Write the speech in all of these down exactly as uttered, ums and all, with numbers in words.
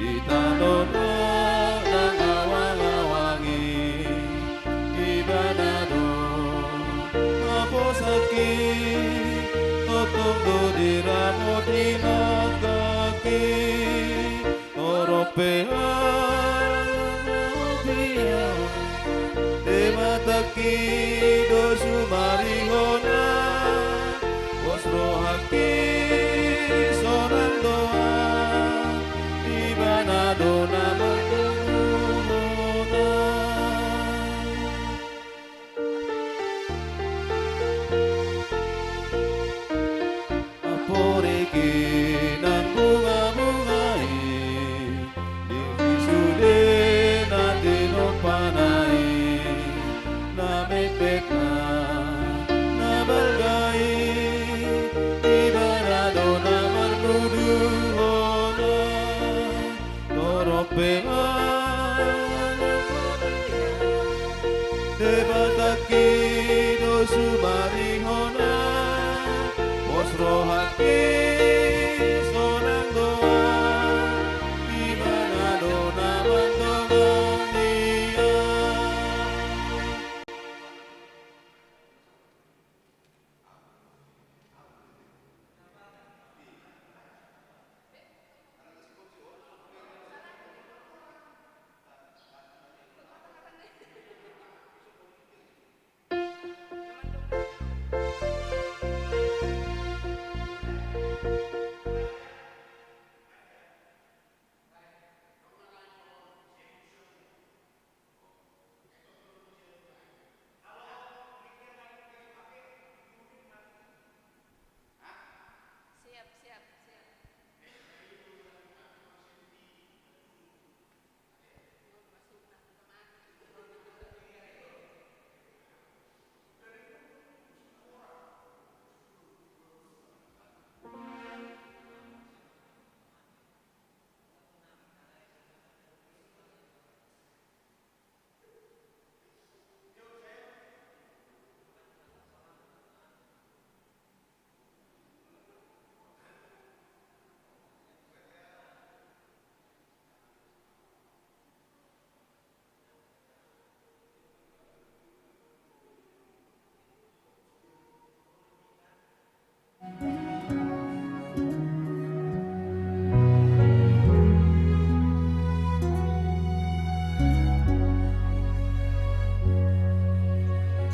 Di tano na nang awang-awang i, Ibana do haposanki, tongtong do diramoti nangkaki. Torop pe ala na mabiar, Debatangki do sumarihona, pos rohangki sonang do, Ibana do na mandohona. Amporik i nang bunga-bunga i, di sude na tinompana i, na metmet na, na balga i, Ibana do na marnuduhona. Torop pe ala na mabiar, Debatangki do sumarihona, pos rohangki sonang do, Ibana do na mandohon ia.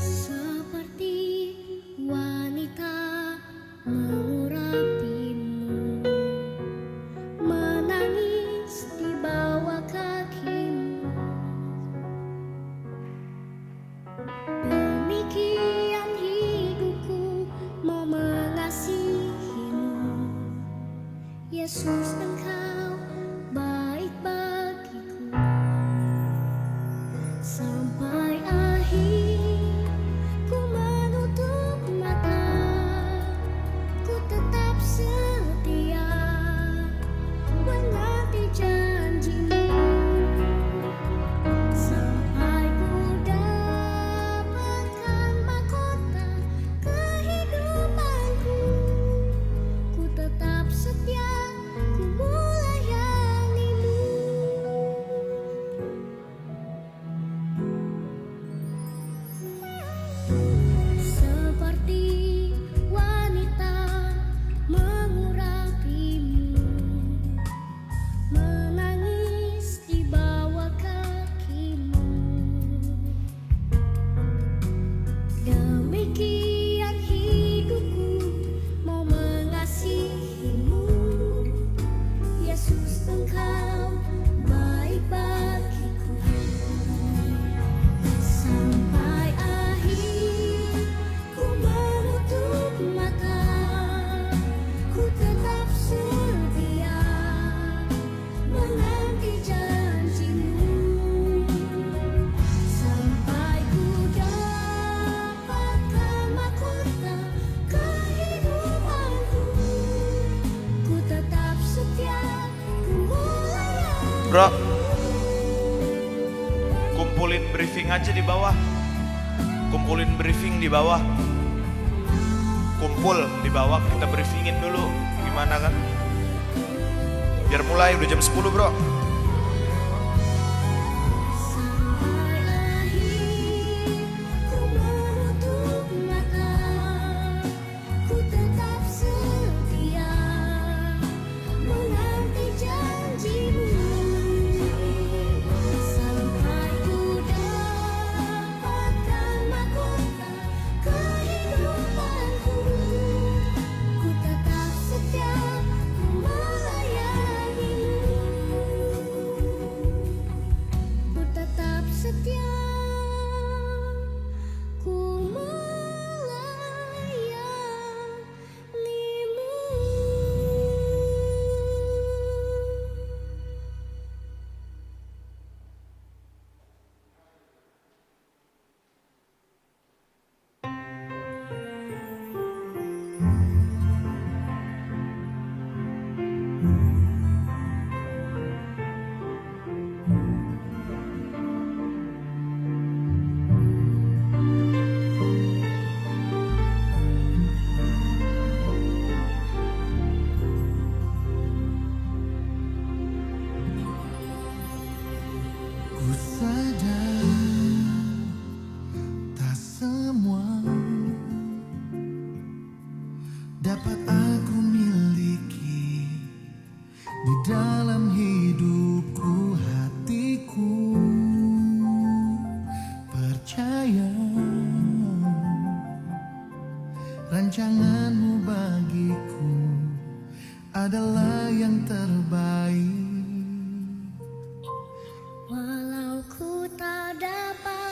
Seperti wanita mengurapimu, menangis di bawah kakimu. Demikian hidupku mau mengasihimu, Yesus, Engkau baik bagiku. Sampai akhir ku menutup mata, ku tetap setia menanti janji-Mu. Sampai ku dapatkan mahkota kehidupanku, ku tetap setia, ku melayani-Mu. Seperti wanita mengurapimu, menangis di bawah kakimu. Demikian hidupku mau mengasihi-Mu, Yesus, Engkau baik bagiku. Sampai akhir ku menutup mata, ku tetap setia menanti janji-Mu. Sampai ku dapatkan mahkota kehidupanku, ku tetap setia, ku melayani. Bro, kumpulin briefing aja di bawah. Kumpulin briefing di bawah. Kumpul di bawah, kita briefingin dulu. Gimana kan? Biar mulai, udah jam sepuluh, Bro.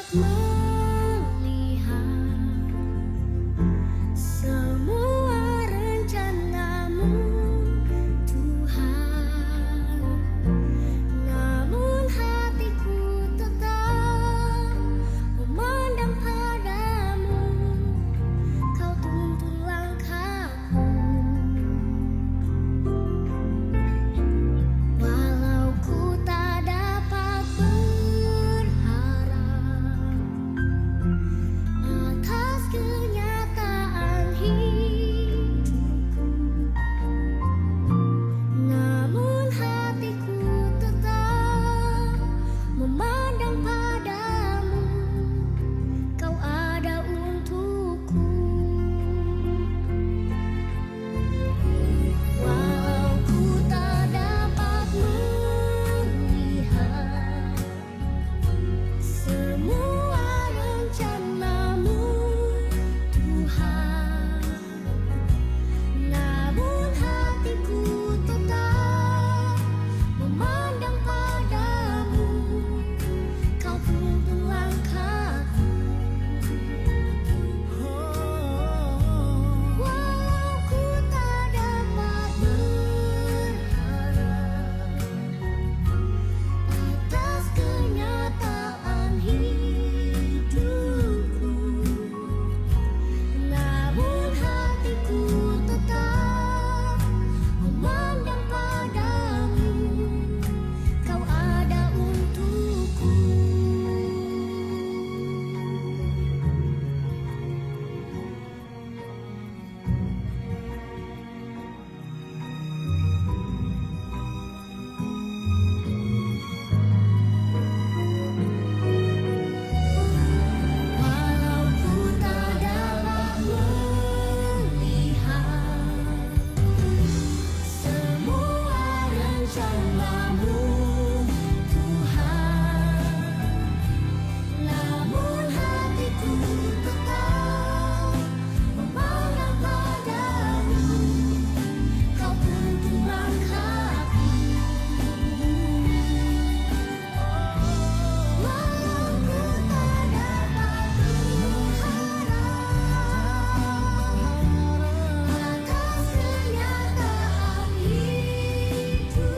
Melihat semua rencana-Mu, Tuhan. Namun hatiku tetap memandang pada-Mu, Kau tuntun langkah Walau ku tak dapat berharap atas kenyataan hidupku, namun hatiku tetap memandang pada-Mu, Kau ada untukku. Walau ku tak dapat melihat semua rencana-Mu, Tuhan, namun hatiku tetap memandang pada-Mu, Kau tuntun langkahku. Walau ku tak dapat berharap atas kenyataan hidupku, namun hatiku tetap memandang pada-Mu, Kau ada untukku. Walau ku tak dapat melihat semua rencana-Mu, Tuhan, namun hatiku tetap memandang pada-Mu, Kau tuntun langkahku. Walau ku tak dapat berharap atas kenyataan hidupku,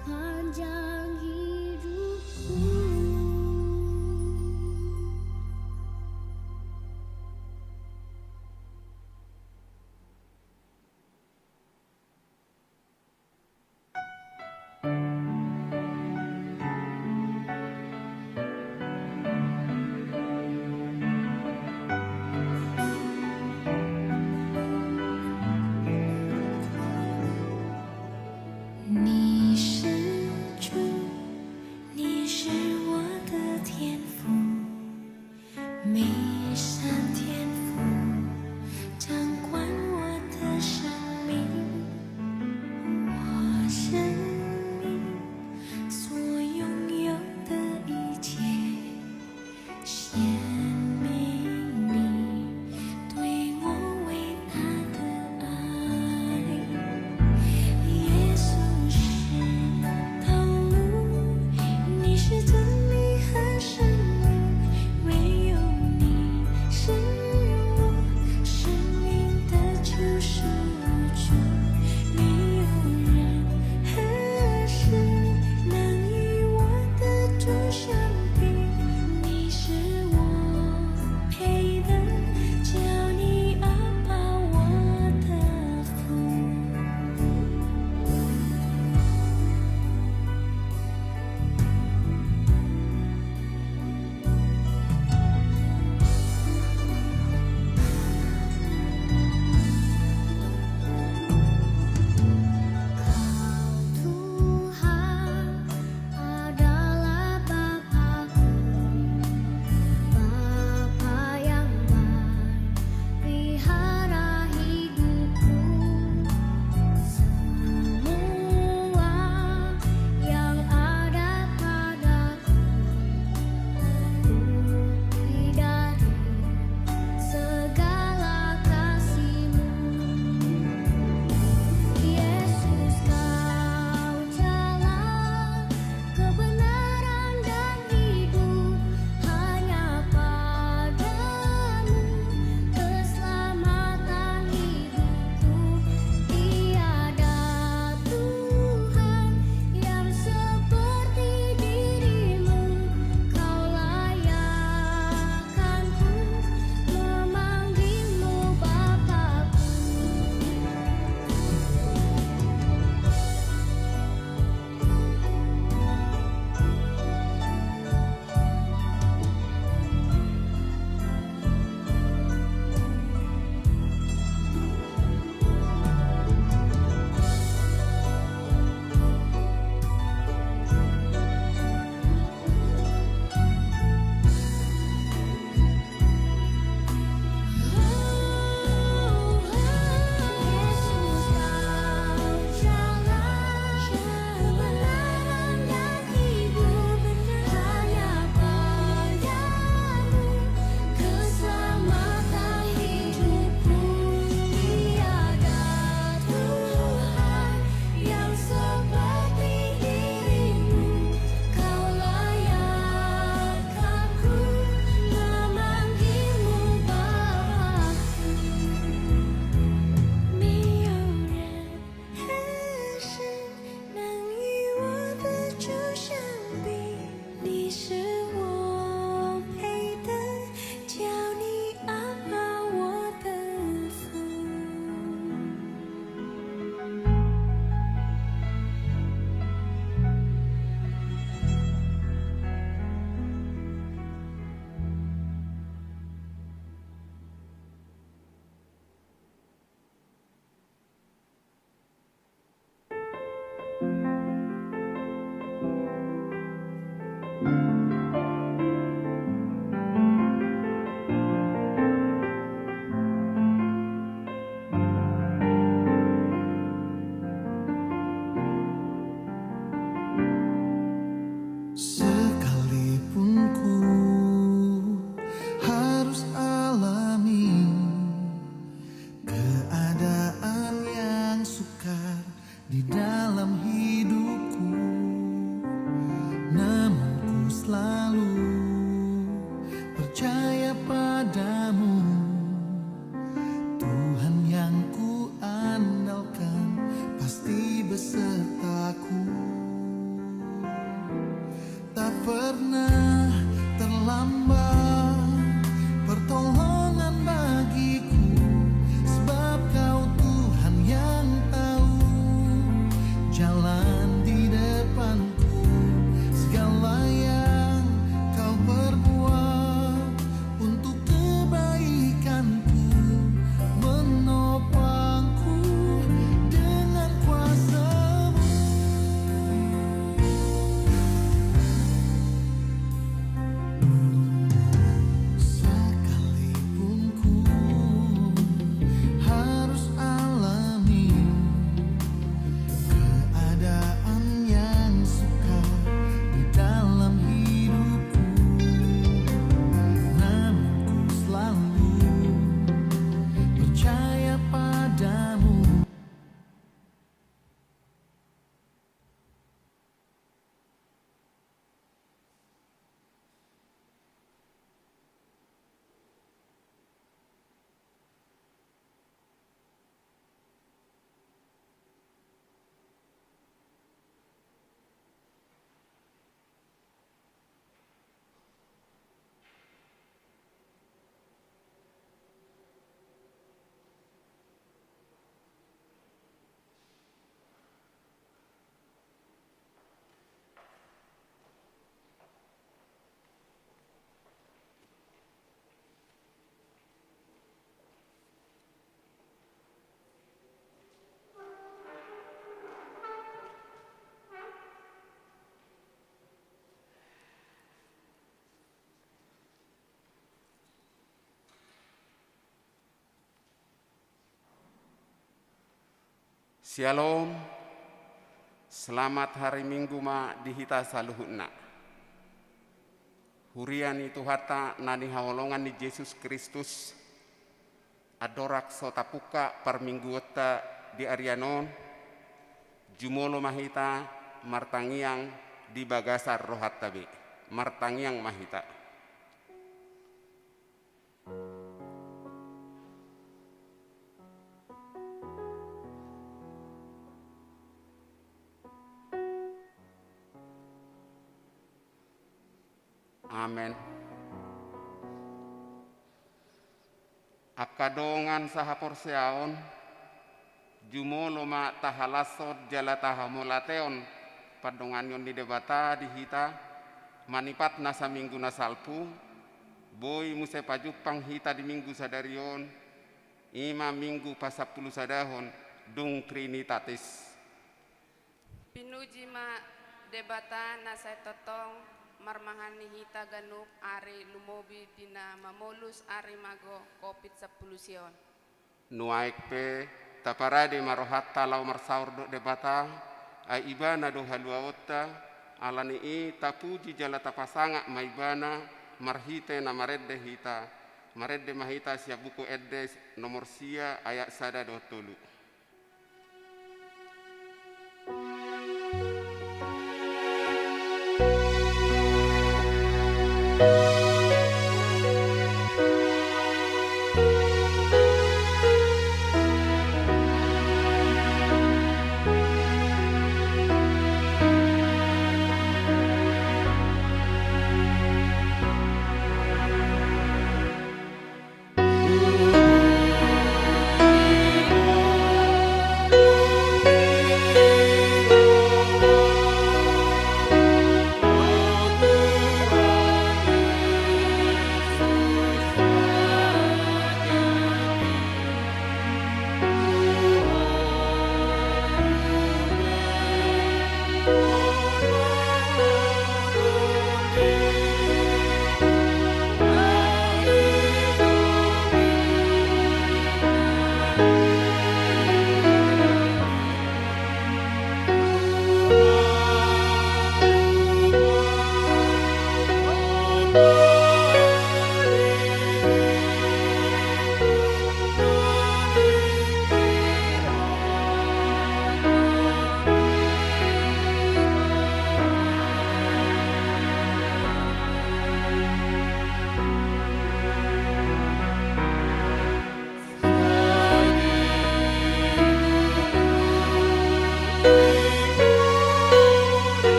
Sepanjang hidupku. Adalah Bapakku, Bapa yang baik, pelihara hidupku. Semua yang ada padaku, bukti dari segala kasih-Mu. Yesus, Kau jalan, kebenaran dan hidup, hanya pada-Mu keselamatan hidupku. Tiada Tuhan yang seperti diri-Mu, Kau layak Sekalipun ku harus alami keadaan yang sukar di dalam hidupku, namun ku selalu percaya pada-Mu. Tuhan yang ku andalkan pasti besertaku. Pernah terlambat pertolongan bagiku, sebab Kau Tuhan yang tahu jalan di depanku. Segala yang Kau perbuat untuk kebaikanku, menopangku dengan kuasa-Mu. Sekalipun ku harus alami keadaan yang sukar di dalam hidupku, namun ku selalu percaya pada-Mu. Syalom. Selamat hari Minggu ma di hita saluhutna. Huria ni Tuhanta na hinaholongan ni Jesus Kristus, andorang so tapungka parmingguonta di arian on, jumolo ma hita martangiang di bagasan rohanta be. Martangiang ma hita. Amen. Angka dongan sahaporseaon, jumolo ma tahalashon jala tahamauliateon pandonganion ni Debata di hita, manipat na saminggu na salpu, boi muse pajumpang hita di Minggu sadari on, i ma Minggu pasampulusadahon, dung Trinitatis. Pinuji ma Debata na sai tongtong marmahani hita ganup ari, lumobi di na mamolus ari mago covid sampulu sia on. Nuaeng pe taparade ma rohanta laho marsaor dohot Debata, ai Ibana do haluaonta, ala ni i tapuji jala tapasangap ma Ibana marhite na marende hita. Marende ma hita sian Buku Ende nomor sia ayat sada dohot tolu.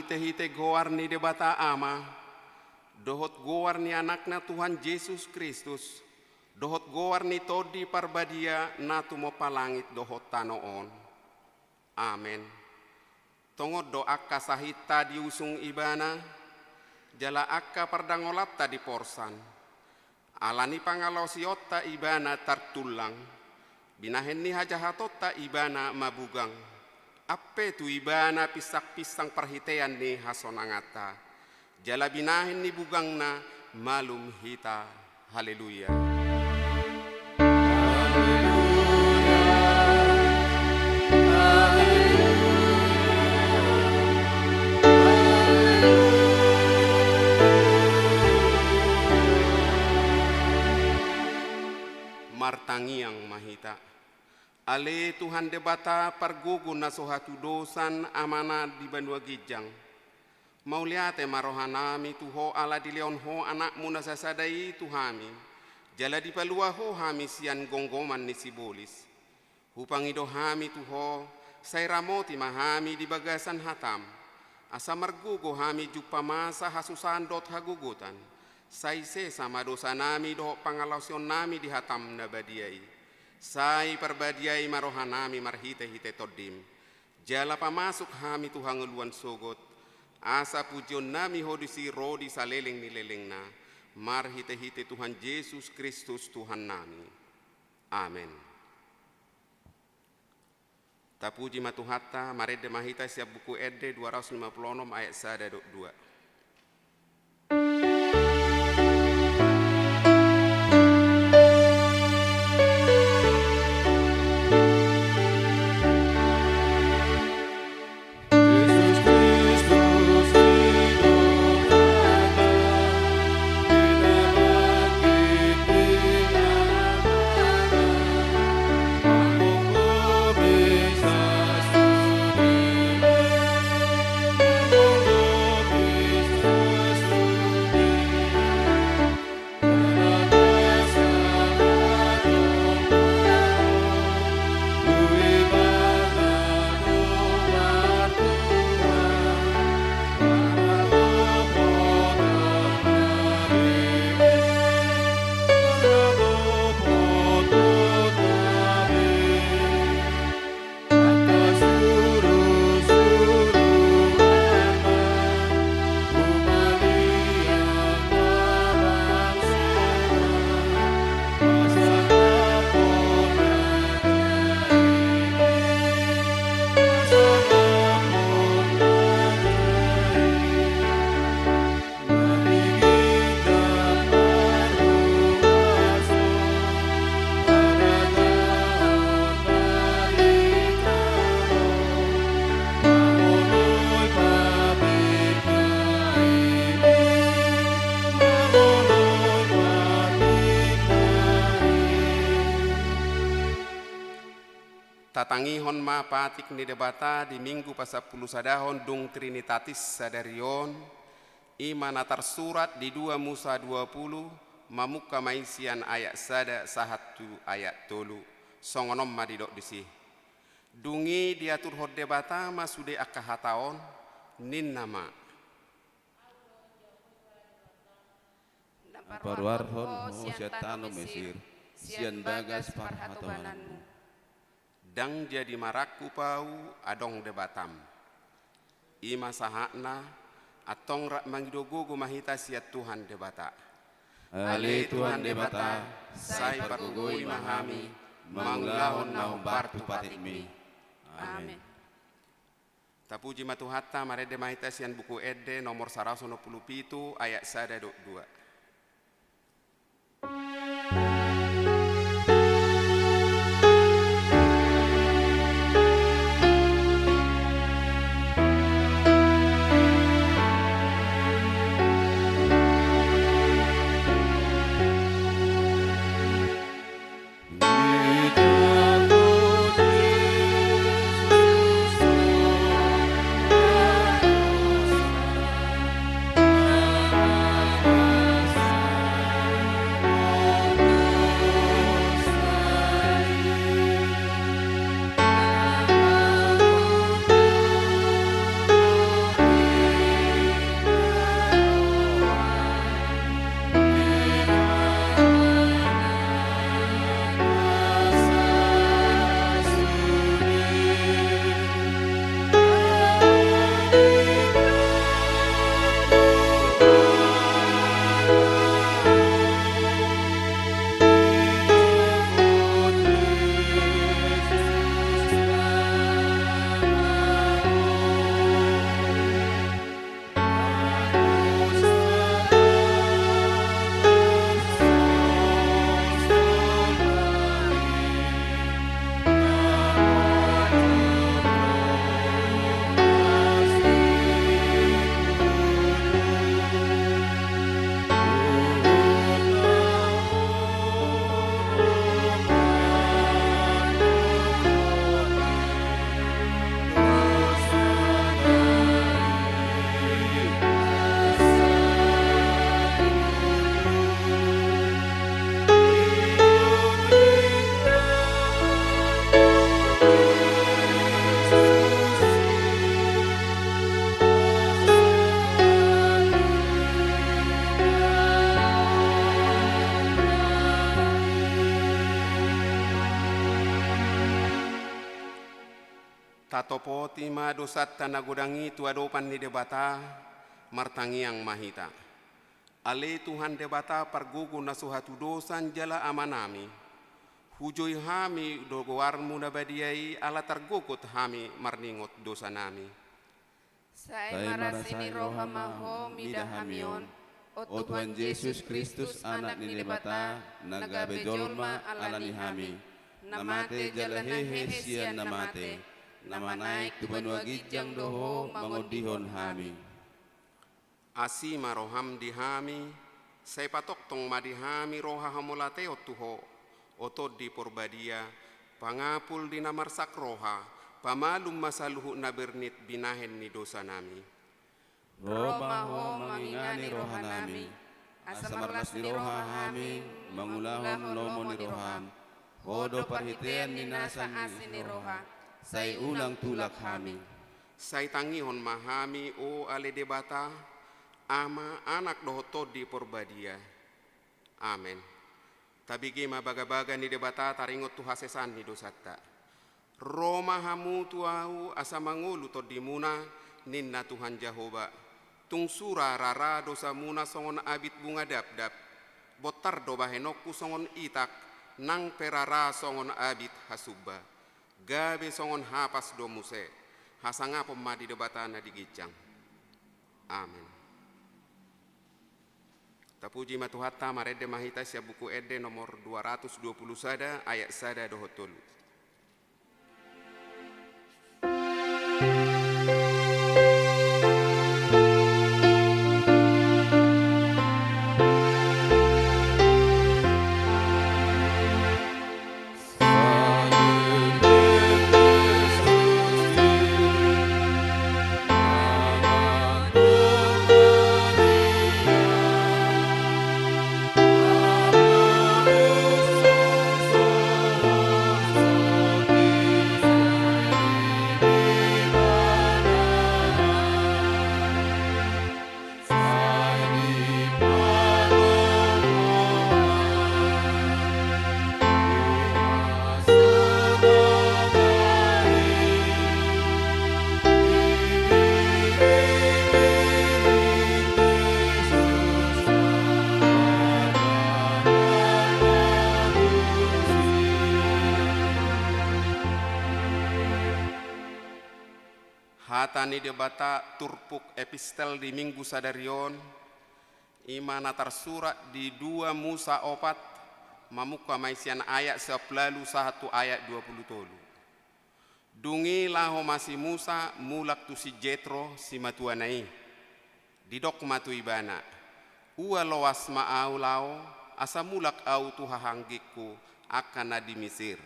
Hite-hite goar ni Debata Ama, dohot goar ni Anakna Tuhan Jesus Kristus, dohot goar ni Tondi Parbadia na tumompa langit dohot tano on. Amen. Tongon do angka sahitta diusung Ibana, jala angka pardangolanta diporsan. Ala ni pangalaosionta Ibana tartullang, binahen ni hajahatonta Ibana mabugang. Ampe tu Ibana pinsang-pinsang parhitean ni hasonanganta, jala binahen ni bugangna malum hita. Haleluya. Martangiang ma hita. Ale Tuhan Debata, pargogo na so hatudosan Amana di banua ginjang, mauliate ma rohanami tu Ho ala dilehon Ho Anakmu na sasada i tu hami, jala dipalua Ho hami sian gomgoman ni sibolis. Hupangido hami tu Ho, sai ramoti ma hami di bagasan hataM, asa margogo hami jumpa masa hasusahan dohot hagogotan. Sai sesa ma dosanami dohot pangalaosionnami di hataM na badia i. Sai parbadiai ma rohanami marhite-hite TondiM. Jala pamasuk hami tu hangoluan sogot, asa pujionnami Ho disi ro di saleleng ni lelengna, marhite-hite Tuhan Jesus Kristus Tuhannami. Amen. Tapuji ma Tuhanta, marende ma hita sian Buku Ende dua ratus lima puluh enam ayat sada dohot dua. Tatangihon ma patik ni Debata di Minggu pasampulusadahon dung Trinitatis sadari on, i ma na tarsurat di dua Musa dua puluh, mamungka ma i sian ayat sada sahat tu ayat tolu. Songon on ma didok disi. Dung i diaturhon Debata ma sude angka hata on, ninna ma: Na paruarhon ho sian tano Mesir, sian bagas parhatobananmu. Ndang jadi marangkup ahu adong Debatam. I ma sahatna, antong rap mangido gogo ma hita sian Tuhan Debata. Ale Tuhan Debata, sai pargogoi ma hami, mangulahon na hombar tu patikmi. Amen. Tapuji ma Tuhanta, marende ma hita sian Buku Ende nomor saratus onom pulu pitu ayat sada dohot dua. Tatopoti ma dosanta na godang i tu adopan ni Debata, martangiang ma hita. Ale Tuhan Debata pargogo na so hatudosan jala Amanami, hujoi hami do goarmu na badia i ala targogot hami marningot dosanami. Sai marasi ni roha ma Ho mida hami on, o Tuhan Jesus Kristus, Anak ni Debata, na gabe jolma ala ni hami, na mate jala hehe sian na mate, na manaek tu banua ginjang do Ho mangondihon hami. Asi ma roham di hami, sai patongtong ma di hami roha hamauliateon tu Ho, o Tondi Porbadia, pangapul di na marsak roha, pamalum ma saluhut na bernit binahen ni dosanami. Ro ma Ho mangingani rohanami, asa marlas ni roha hami mangulahon lomo ni roham. Ho do parhitean ni nasa asi ni roha, sai unang tulak hami. Sai tangihon ma hami, o ale Debata, Ama, Anak dohot Tondi Porbadia. Amen. Tabege ma bagabaga ni Debata taringot tu hasesaan ni dosanta. Ro ma hamu tu Ahu asa mangolu tondimuna, ninna Tuhan Jahowa. Tung sura rara dosamuna songon abit bunga dapdap. Bontar do bahenonku songon itak, nang pe rara songon abit hasumba. Gabe songon hapas do muse. Hasangapon ma di Debata na di ginjang. Amen. Tapuji ma Tuhanta, marende ma hita sian Buku Ende nomor dua ratus dua puluh sada, ayat sada dohot tolu. Hata ni Debata turpuk epistel di Minggu sadari on, i ma na tarsurat di dua Musa opat, mamungka ma i sian ayat sampulu ualu sahat tu ayat dua pulu tolu. Dung i laho ma si Musa mulak tu si Jetro, simatuana i. Didok ma tu ibana, "Ua loas ma ahu laho, asa mulak ahu tu hahaanggingku, angka na di Misir.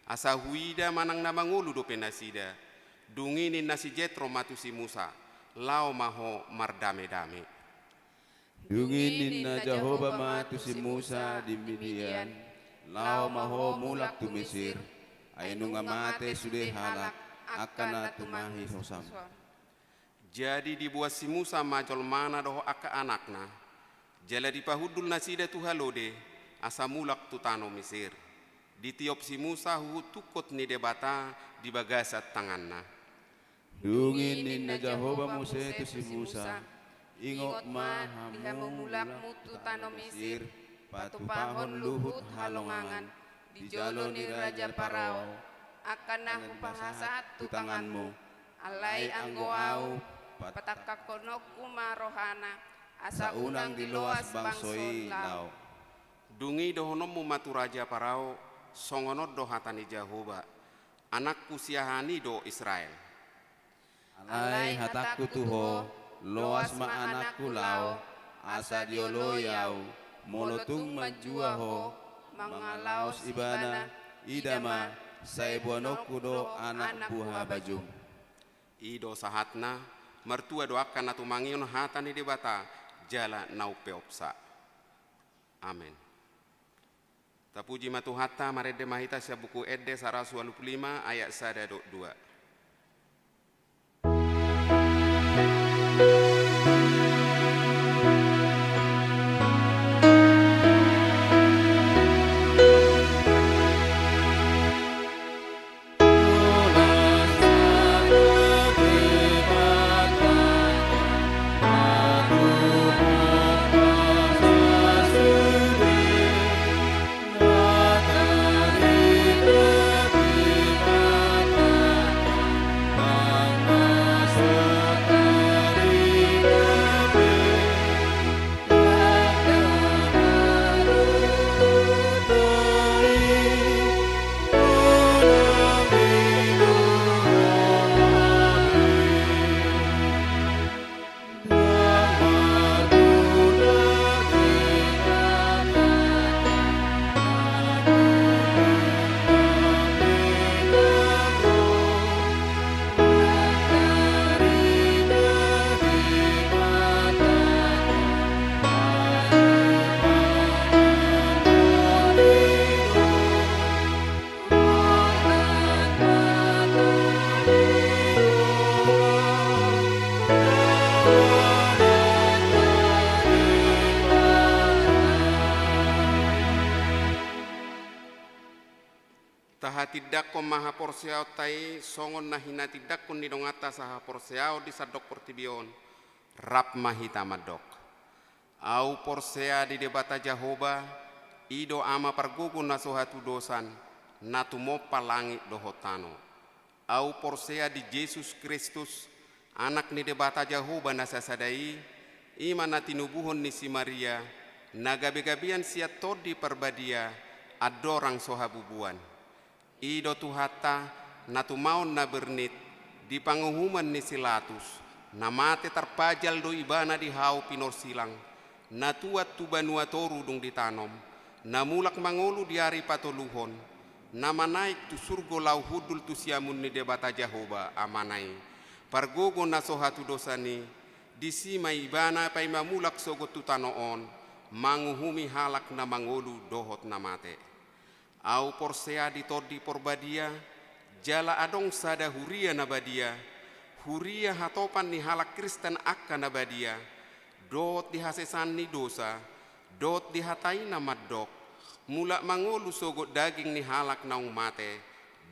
Asa huida manang na mangolu dope nasida." Dung i ninna si Jetro ma tu si Musa, "Laho ma ho mardamedame." Dung i ninna Jahowa ma tu si Musa di Midian, "Laho ma ho mulak tu Misir, ai nunga mate sude halak, angka na tumahi hosam." Jadi diboan si Musa ma jolmana dohot angka anakna, jala dipahundul nasida tu halode, asa mulak tu tano Misir. Ditiop si Musa huhut tungkot ni Debata di bagasan tanganna. Dung i ninna Jahowa muse tu si Musa, "Ingot ma hamu mulakmu tu tano Misir, patupahon luhut halongangan di jolo ni raja Parao, angka na hupasahat tu tanganmu. Alai anggo ahu, patangkangkononku ma rohana, asa unang diloas bangso i laho." Dung i dohononmu ma tu raja Parao, "Songon on do hata ni Jahowa, anakku siahaan i do Israel." Alai hatangku tu ho, loas ma anakku laho, asa dioloi ahu, molo tung manjua ho, mangalaos ibana, ida ma, sai boanonku do anak buha bajum. I do sahatna, martua do angka na tumangihon hata ni Debata, jala na umpeopsa. Amen. Tapuji ma Tuhanta, marende ma hita sian Buku Ende saratus ualu pulu lima ayat sada dohot dua. Tahatindangkon ma haporseaonta i songon na hinatindangkon ni donganta sahaporseaon di sandok portibi on. Rap ma hita mandok. Ahu porsea di Debata Jahowa, i do Ama pargogo na so hatudosan, na tumompa langit dohot tano. Ahu porsea di Jesus Kristus, Anak ni Debata Jahowa na sasada i, i ma na tinubuhon ni si Maria, na gabegabean sian Tondi Parbadia, andorang so habubuan. I do Tuhanta, na tumaon na bernit, di panguhuman ni si Latus, na mate tarpajal do Ibana di hau pinorsilang, na tuat tu banua toru dung ditanom, na mulak mangolu di ari patoluhon, na manaek tu surgo laho hundul tu siamun ni Debata Jahowa Amana i. Pargogo na so hatudosan i, disi ma Ibana paima mulak sogot tu tano on, manguhumi halak na mangolu dohot na mate. Ahu porsea di Tondi Porbadia, jala adong sada huria na badia, huria hatopan ni halak Kristen angka na badia, dohot di hasesaan ni dosa, dohot di hata i na mandok, mulak mangolu sogot daging ni halak naung mate,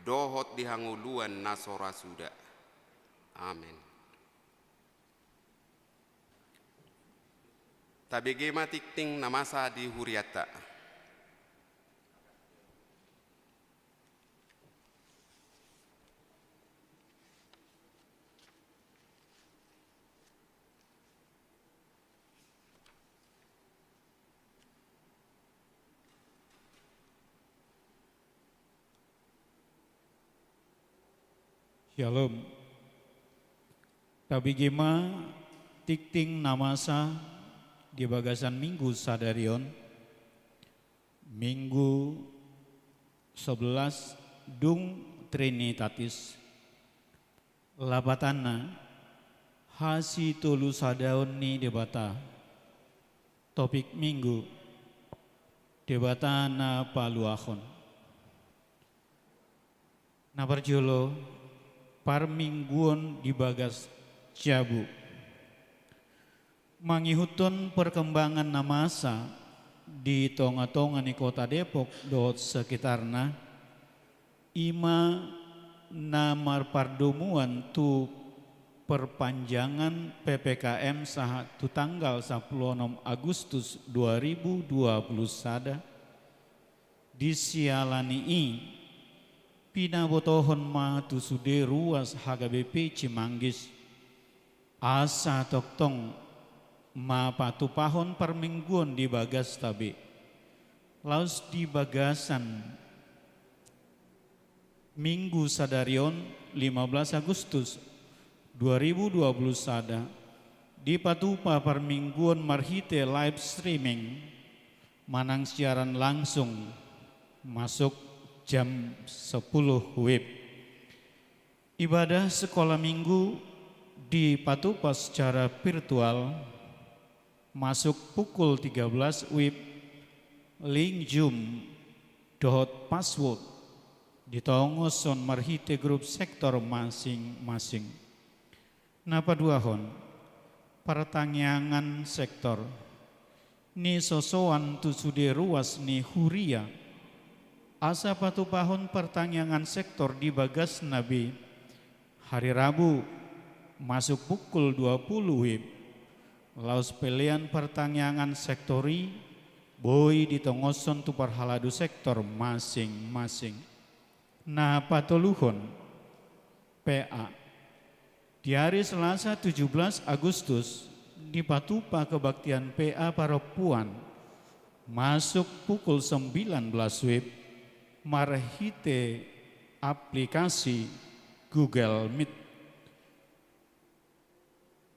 dohot di hangoluan na so ra suda. Amen. Tabege ma tingting na masa di hurianta. Syalom. Tabege ma tingting na masa di bagasan Minggu sadari on, Minggu sebelas dung Trinitatis. Lapatanna, hasitolusadaon ni Debata. Topik Minggu, Debata na paluahon. Na parjolo, parmingguon di bagas jabu. Mangihuthon perkembangan na masa di tongatonga ni Kota Depok dohot sekitarna, i ma na marpardomuan tu perpanjangan P P K M sahat tu tanggal sampulu onom Agustus dua ribu dua puluh sada, di siala ni i, pinabotohon ma tu sude ruas H K B P Cimanggis, asa tongtong mapatupahon parmingguon di bagasta be. Laos di bagasan Minggu sadari on, lima belas Agustus dua ribu dua puluh sada, dipatupa parmingguon marhite live streaming manang siaran langsung masuk jam sepuluh wib. Ibadah sekolah minggu dipatupa secara virtual masuk pukul tiga belas wib, link Zoom dohot password ditongoshon marhite grup sektor masing-masing. Na paduahon, partangiangan sektor. Nisosoan tu sude ruas ni huria, asa patupahon partangiangan sektor di bagasna be, hari Rabu, masuk pukul dua puluh wib, Laos pelean partangiangan sektor i boi ditongoshon tu parhalado sektor masing-masing. Na patoluhon, P A. Di ari Selasa tujuh belas Agustus, dipatupa kebaktian P A parompuan masuk pukul sembilan belas WIB marhite aplikasi Google Meet.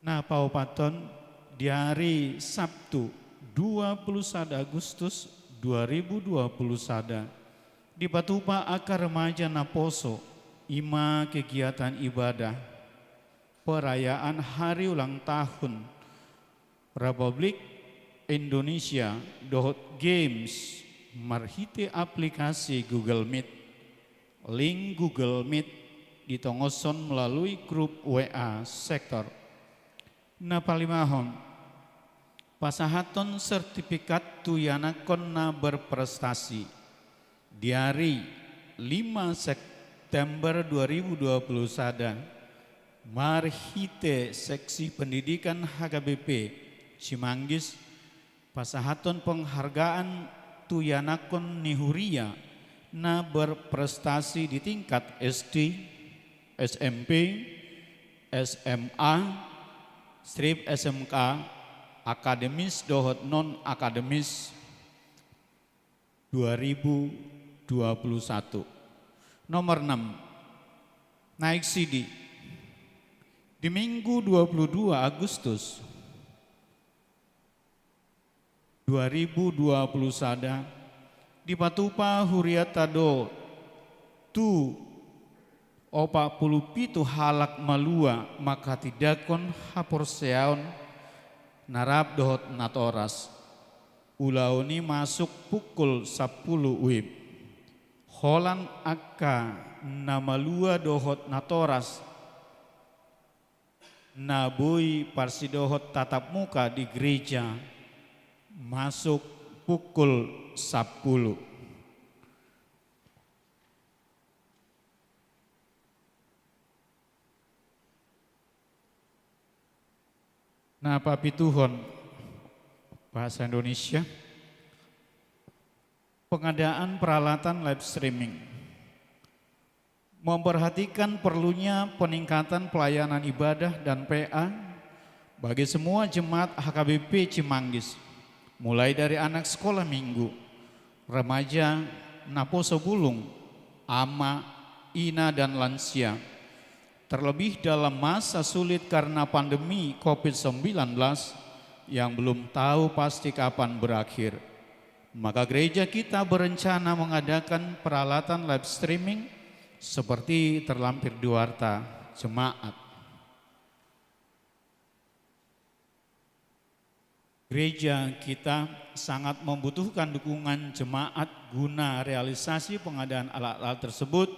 Na paopathon, di ari Sabtu dua puluh sada Agustus dua ribu dua puluh sada, dipatupa angka remaja naposo, i ma kegiatan ibadah perayaan hari ulang tahun Republik Indonesia dohot games marhite aplikasi Google Meet. Link Google Meet ditongoshon melalui grup W A sektor. Na palimahon, pasahathon sertifikat tu ianakhon na berprestasi. Di ari lima September dua ribu dua puluh sada, marhite Seksi Pendidikan H K B P Cimanggis, pasahathon penghargaan tu ianakhon ni huria na berprestasi di tingkat S D, S M P, S M A, strip S M K, akademis dohot non-akademis dua ribu dua puluh satu. Nomor enam, naik sidi. Di Minggu dua puluh dua Agustus dua ribu dua puluh sada, dipatupa huriata do tu opat pulu pitu halak malua manghatindanghon haporseaon na rap dohot natoras. Ulaon i masuk pukul sampulu WIB. Holan angka na malua dohot natoras na boi parsidohot tatap muka di gereja masuk pukul sampulu. Na papituhon, bahasa Indonesia, pengadaan peralatan live streaming. Memperhatikan perlunya peningkatan pelayanan ibadah dan P A bagi semua jemaat H K B P Cimanggis, mulai dari anak sekolah minggu, remaja, naposo bulung, ama, ina, dan lansia. Terlebih dalam masa sulit karena pandemi covid sembilan belas yang belum tahu pasti kapan berakhir. Maka gereja kita berencana mengadakan peralatan live streaming seperti terlampir di warta jemaat. Gereja kita sangat membutuhkan dukungan jemaat guna realisasi pengadaan alat-alat tersebut.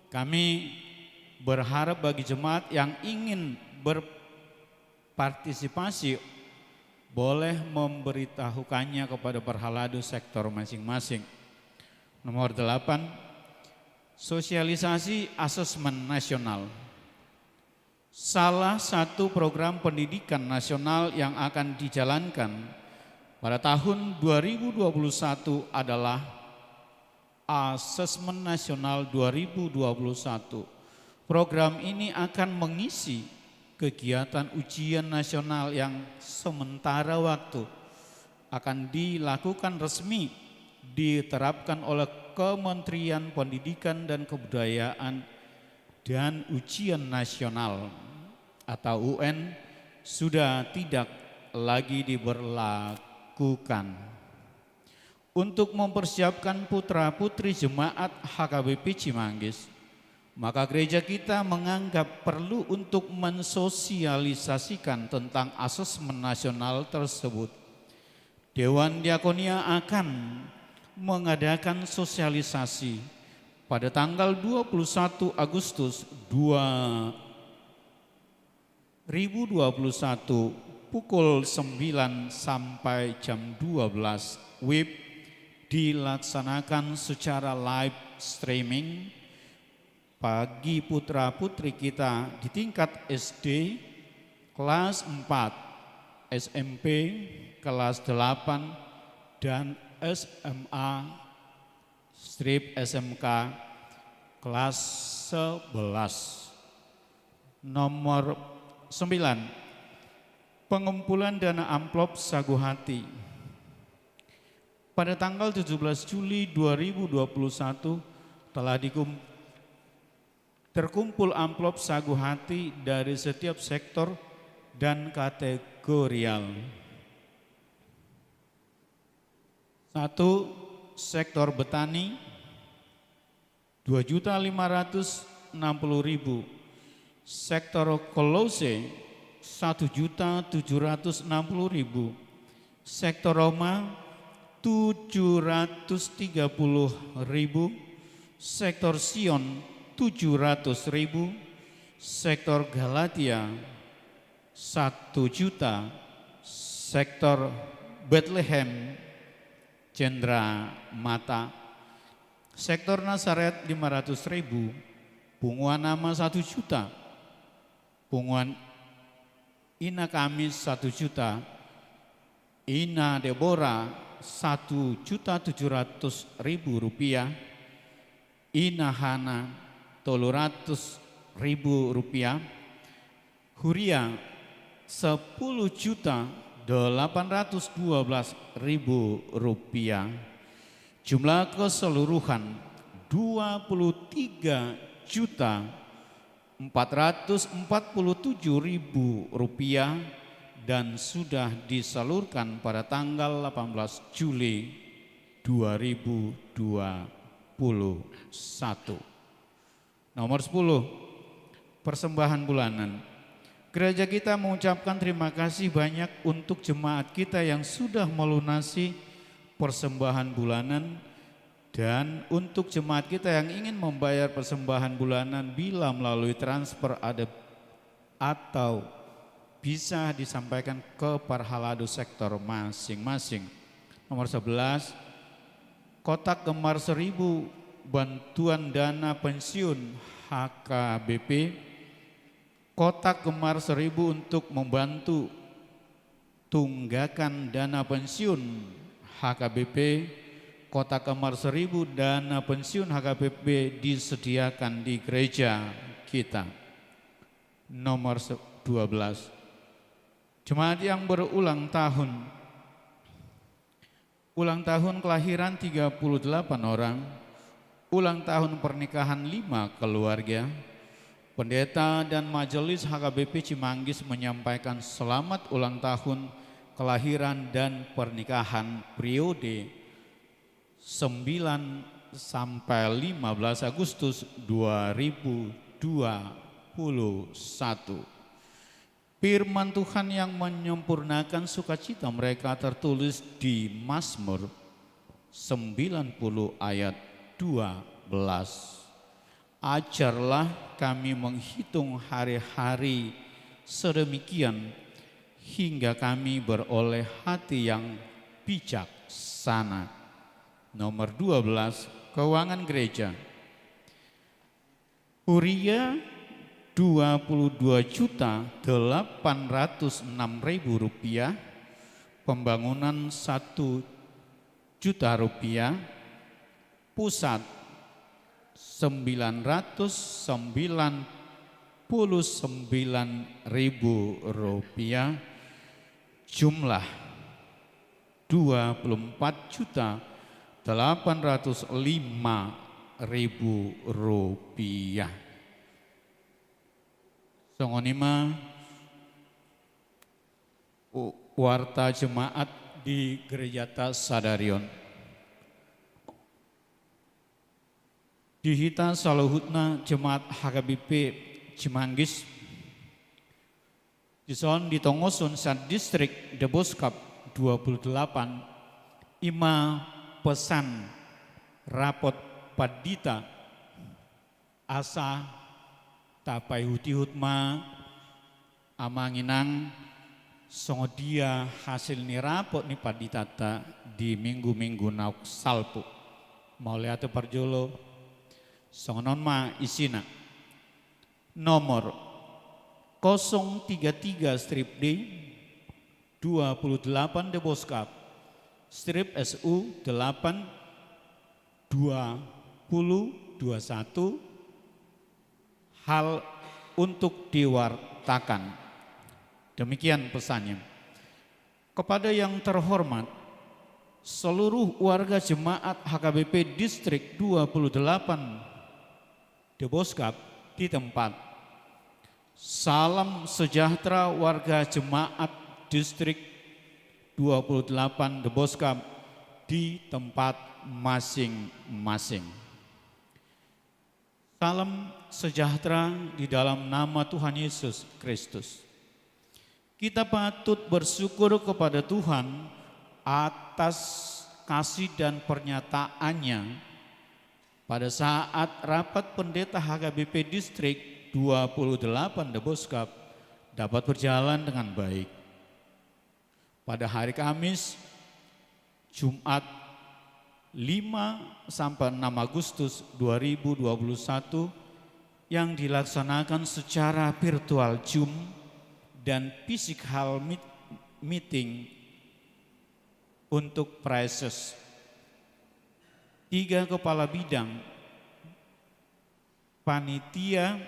Kami berharap bagi jemaat yang ingin berpartisipasi boleh memberitahukannya kepada parhalado sektor masing-masing. Nomor delapan, sosialisasi asesmen nasional. Salah satu program pendidikan nasional yang akan dijalankan pada tahun dua ribu dua puluh satu adalah Asesmen Nasional dua ribu dua puluh satu. Program ini akan mengisi kegiatan ujian nasional yang sementara waktu akan dilakukan resmi diterapkan oleh Kementerian Pendidikan dan Kebudayaan dan ujian nasional atau U N sudah tidak lagi diberlakukan. Untuk mempersiapkan putra-putri jemaat H K B P Cimanggis, maka gereja kita menganggap perlu untuk mensosialisasikan tentang asesmen nasional tersebut. Dewan Diakonia akan mengadakan sosialisasi pada tanggal dua puluh satu Agustus dua ribu dua puluh satu, pukul sembilan sampai jam dua belas, WIB dilaksanakan secara live streaming bagi putra-putri kita di tingkat S D kelas empat, S M P kelas delapan dan S M A strip S M K kelas sebelas. Nomor sembilan, pengumpulan dana amplop sagu hati. Pada tanggal tujuh belas Juli dua ribu dua puluh satu telah dikum-, terkumpul amplop sagu hati dari setiap sektor dan kategorial. Satu, sektor betani, dua juta lima ratus enam puluh ribu. Sektor kolose, satu juta tujuh ratus enam puluh ribu. Sektor roma, tujuh ratus tiga puluh ribu. Sektor Sion, tujuh ratus ribu. Sektor Galatia, satu juta. Sektor Betlehem, Cendramata. Sektor Nasaret, lima ratus ribu. Punguan Ama, satu juta. Punguan Ina Kamis, satu juta. Ina Debora, satu juta tujuh ratus ribu rupiah. Ina Hana, tolu ratus ribu rupiah. Huria, sepuluh juta delapan ratus dua belas ribu rupiah. Jumlah keseluruhan, dua puluh tiga juta empat ratus empat puluh tujuh ribu rupiah, dan sudah disalurkan pada tanggal delapan belas Juli dua ribu dua puluh satu. Nomor sepuluh, persembahan bulanan. Gereja kita mengucapkan terima kasih banyak untuk jemaat kita yang sudah melunasi persembahan bulanan, dan untuk jemaat kita yang ingin membayar persembahan bulanan bila melalui transfer ada atau bisa disampaikan ke parhalado sektor masing-masing. Nomor sebelas, kotak gemar seribu bantuan dana pensiun H K B P, kotak gemar seribu untuk membantu tunggakan dana pensiun H K B P, kotak gemar seribu dana pensiun H K B P disediakan di gereja kita. Nomor se-, dua belas. Jemaat yang berulang tahun. Ulang tahun kelahiran tiga puluh delapan orang. Ulang tahun pernikahan lima keluarga. Pendeta dan Majelis H K B P Cimanggis menyampaikan selamat ulang tahun kelahiran dan pernikahan periode sembilan sampai lima belas Agustus dua ribu dua puluh satu. Firman Tuhan yang menyempurnakan sukacita mereka tertulis di Mazmur sembilan puluh ayat dua belas. Ajarlah kami menghitung hari-hari sedemikian hingga kami beroleh hati yang bijaksana. Nomor dua belas, keuangan gereja. Huria dua puluh dua juta delapan ratus enam ribu rupiah, pembangunan satu juta rupiah, pusat sembilan ratus sembilan puluh sembilan ribu rupiah, jumlah dua puluh empat juta delapan ratus lima ribu rupiah. Songon i ma u-, warta jemaat di gerejata sadari on. Di hita saluhutna jemaat H K B P Cimanggis, dison ditongoshon sadistrik Deboskap dua puluh delapan, i ma pesan rapot pandita, asa tapaihut-ihut ma, amang inang, songon dia hasil ni rapot ni panditanta di minggu-minggu naung salpu. Mauliate parjolo. Songon on ma isina. Nomor kosong tiga tiga strip D, dua puluh delapan Deboskap, strip S U delapan dua puluh dua satu, hal untuk diwartakan. Demikian pesannya. Kepada yang terhormat, seluruh warga jemaat H K B P Distrik dua puluh delapan Deboskap di tempat. Salam sejahtera warga jemaat Distrik dua puluh delapan Deboskap di tempat masing-masing. Salam sejahtera di dalam nama Tuhan Yesus Kristus. Kita patut bersyukur kepada Tuhan atas kasih dan pernyataannya pada saat rapat pendeta H K B P Distrik dua puluh delapan Deboskap dapat berjalan dengan baik. Pada hari Kamis, Jumat lima sampai enam Agustus dua ribu dua puluh satu, yang dilaksanakan secara virtual Zoom dan physical meet-, meeting untuk praeses. Tiga kepala bidang, panitia,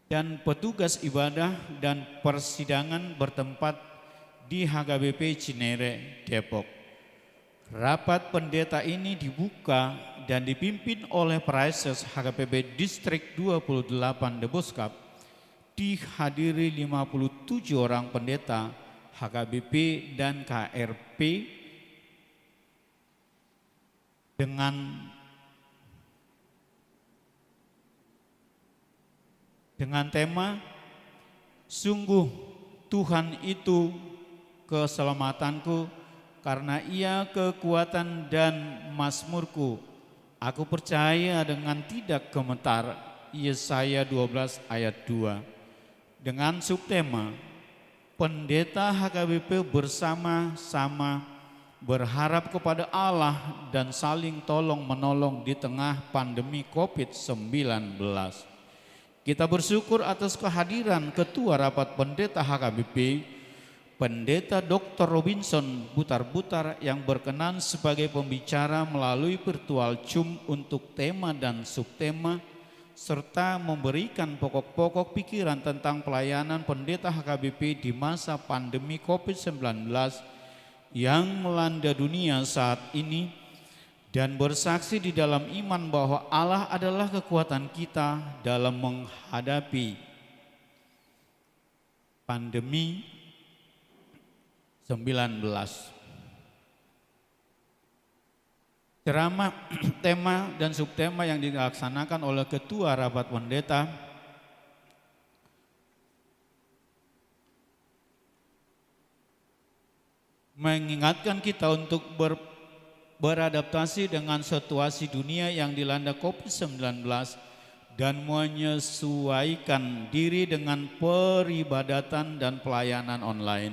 dan petugas ibadah dan persidangan bertempat di H K B P Cinere, Depok. Rapat pendeta ini dibuka dan dipimpin oleh praeses H K B P Distrik dua puluh delapan Deboskap, dihadiri lima puluh tujuh orang pendeta H K B P dan K R P, dengan, dengan tema, "Sungguh Tuhan itu keselamatanku, karena Ia kekuatan dan mazmurku. Aku percaya dengan tidak gemetar." Yesaya dua belas ayat dua. Dengan subtema, "Pendeta H K B P bersama-sama berharap kepada Allah dan saling tolong-menolong di tengah pandemi covid sembilan belas." Kita bersyukur atas kehadiran Ketua Rapat Pendeta H K B P, Pendeta Doktor Robinson Butarbutar, yang berkenan sebagai pembicara melalui virtual Zoom untuk tema dan subtema, serta memberikan pokok-pokok pikiran tentang pelayanan pendeta H K B P di masa pandemi covid sembilan belas yang melanda dunia saat ini, dan bersaksi di dalam iman bahwa Allah adalah kekuatan kita dalam menghadapi pandemi sembilan belas. Ceramah, tema, dan subtema yang dilaksanakan oleh Ketua Rapat Pendeta mengingatkan kita untuk ber-, beradaptasi dengan situasi dunia yang dilanda covid sembilan belas dan menyesuaikan diri dengan peribadatan dan pelayanan online.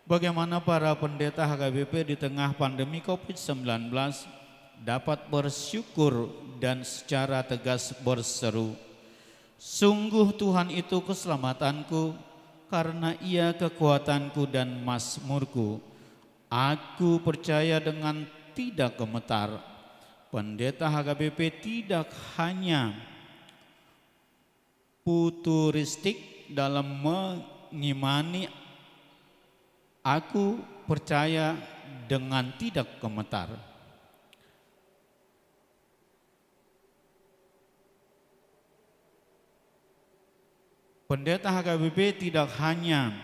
Bagaimana para pendeta H K B P di tengah pandemi covid sembilan belas dapat bersyukur dan secara tegas berseru, "Sungguh Tuhan itu keselamatanku, karena Ia kekuatanku dan mazmurku. Aku percaya dengan tidak gemetar." Pendeta H K B P tidak hanya futuristik dalam mengimani "Aku percaya dengan tidak gemetar." Pendeta H K B P tidak hanya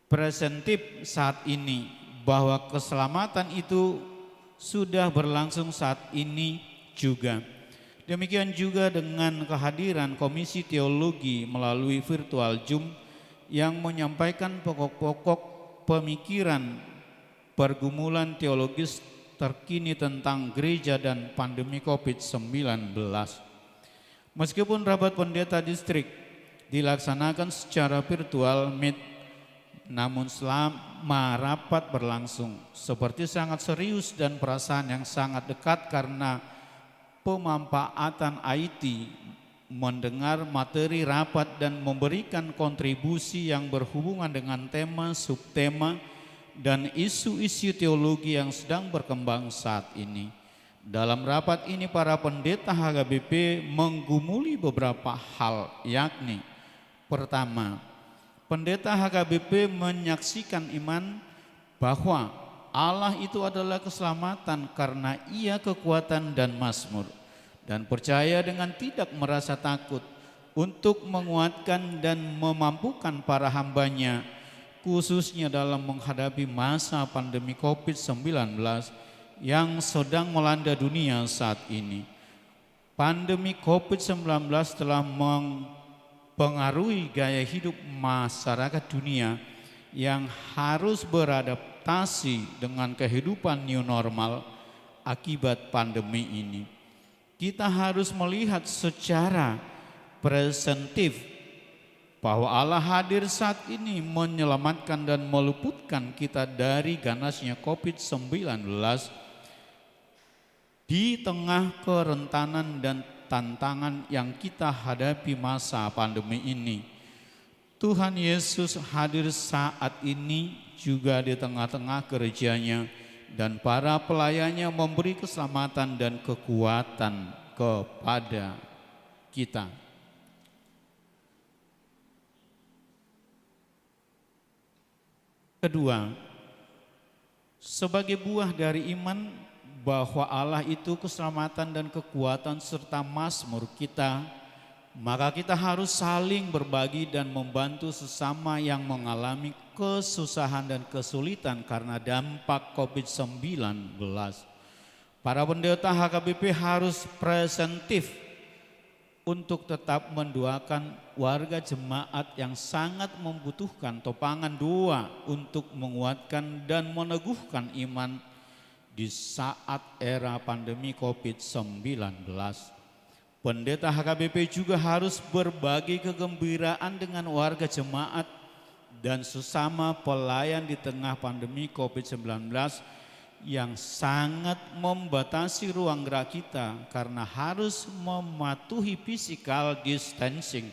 presentif saat ini, bahwa keselamatan itu sudah berlangsung saat ini juga. Demikian juga dengan kehadiran Komisi Teologi melalui virtual Zoom yang menyampaikan pokok-pokok pemikiran pergumulan teologis terkini tentang gereja dan pandemi covid sembilan belas. Meskipun rapat pendeta distrik dilaksanakan secara virtual, Meet, namun selama rapat berlangsung, seperti sangat serius dan perasaan yang sangat dekat karena pemanfaatan I T mendengar materi rapat dan memberikan kontribusi yang berhubungan dengan tema, subtema, dan isu-isu teologi yang sedang berkembang saat ini. Dalam rapat ini, para pendeta H K B P menggumuli beberapa hal, yakni: pertama, pendeta H K B P menyaksikan iman bahwa Allah itu adalah keselamatan karena Ia kekuatan dan mazmur, dan percaya dengan tidak merasa takut untuk menguatkan dan memampukan para hambanya, khususnya dalam menghadapi masa pandemi covid sembilan belas yang sedang melanda dunia saat ini. Pandemi covid sembilan belas telah mempengaruhi gaya hidup masyarakat dunia yang harus beradaptasi dengan kehidupan new normal akibat pandemi ini. Kita harus melihat secara presentif bahwa Allah hadir saat ini menyelamatkan dan meluputkan kita dari ganasnya covid sembilan belas. Di tengah kerentanan dan tantangan yang kita hadapi masa pandemi ini, Tuhan Yesus hadir saat ini juga di tengah-tengah gereja-Nya, dan para pelayan-Nya memberi keselamatan dan kekuatan kepada kita. Kedua, sebagai buah dari iman bahwa Allah itu keselamatan dan kekuatan serta mazmur kita, maka kita harus saling berbagi dan membantu sesama yang mengalami kesusahan dan kesulitan karena dampak covid sembilan belas. Para pendeta H K B P harus presentif untuk tetap mendoakan warga jemaat yang sangat membutuhkan topangan doa untuk menguatkan dan meneguhkan iman di saat era pandemi covid sembilan belas. Pendeta H K B P juga harus berbagi kegembiraan dengan warga jemaat dan sesama pelayan di tengah pandemi covid sembilan belas yang sangat membatasi ruang gerak kita karena harus mematuhi physical distancing.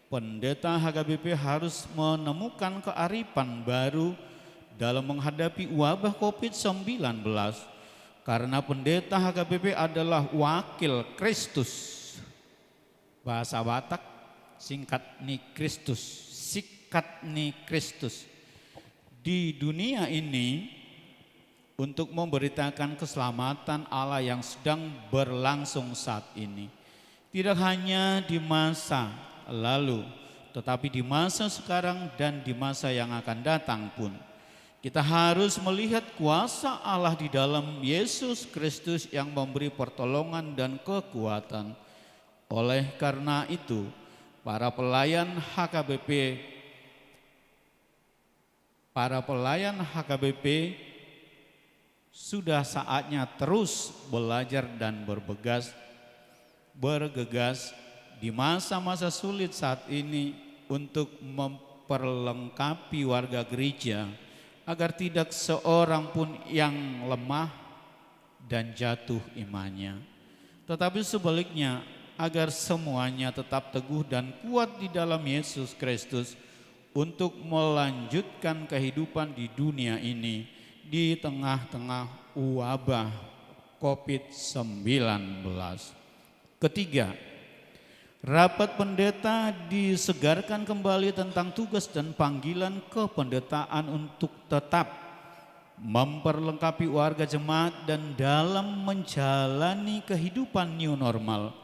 Pendeta H K B P harus menemukan kearifan baru dalam menghadapi wabah covid sembilan belas, karena pendeta H K B P adalah wakil Kristus. Bahasa Batak, singkat ni Kristus, sikat ni Kristus. Di dunia ini, untuk memberitakan keselamatan Allah yang sedang berlangsung saat ini. Tidak hanya di masa lalu, tetapi di masa sekarang dan di masa yang akan datang pun. Kita harus melihat kuasa Allah di dalam Yesus Kristus yang memberi pertolongan dan kekuatan. Oleh karena itu, para pelayan H K B P, para pelayan H K B P sudah saatnya terus belajar dan berbegas, bergegas di masa-masa sulit saat ini untuk memperlengkapi warga gereja, agar tidak seorang pun yang lemah dan jatuh imannya. Tetapi sebaliknya, agar semuanya tetap teguh dan kuat di dalam Yesus Kristus untuk melanjutkan kehidupan di dunia ini di tengah-tengah wabah covid sembilan belas. Ketiga, rapat pendeta disegarkan kembali tentang tugas dan panggilan kependetaan untuk tetap memperlengkapi warga jemaat dan dalam menjalani kehidupan new normal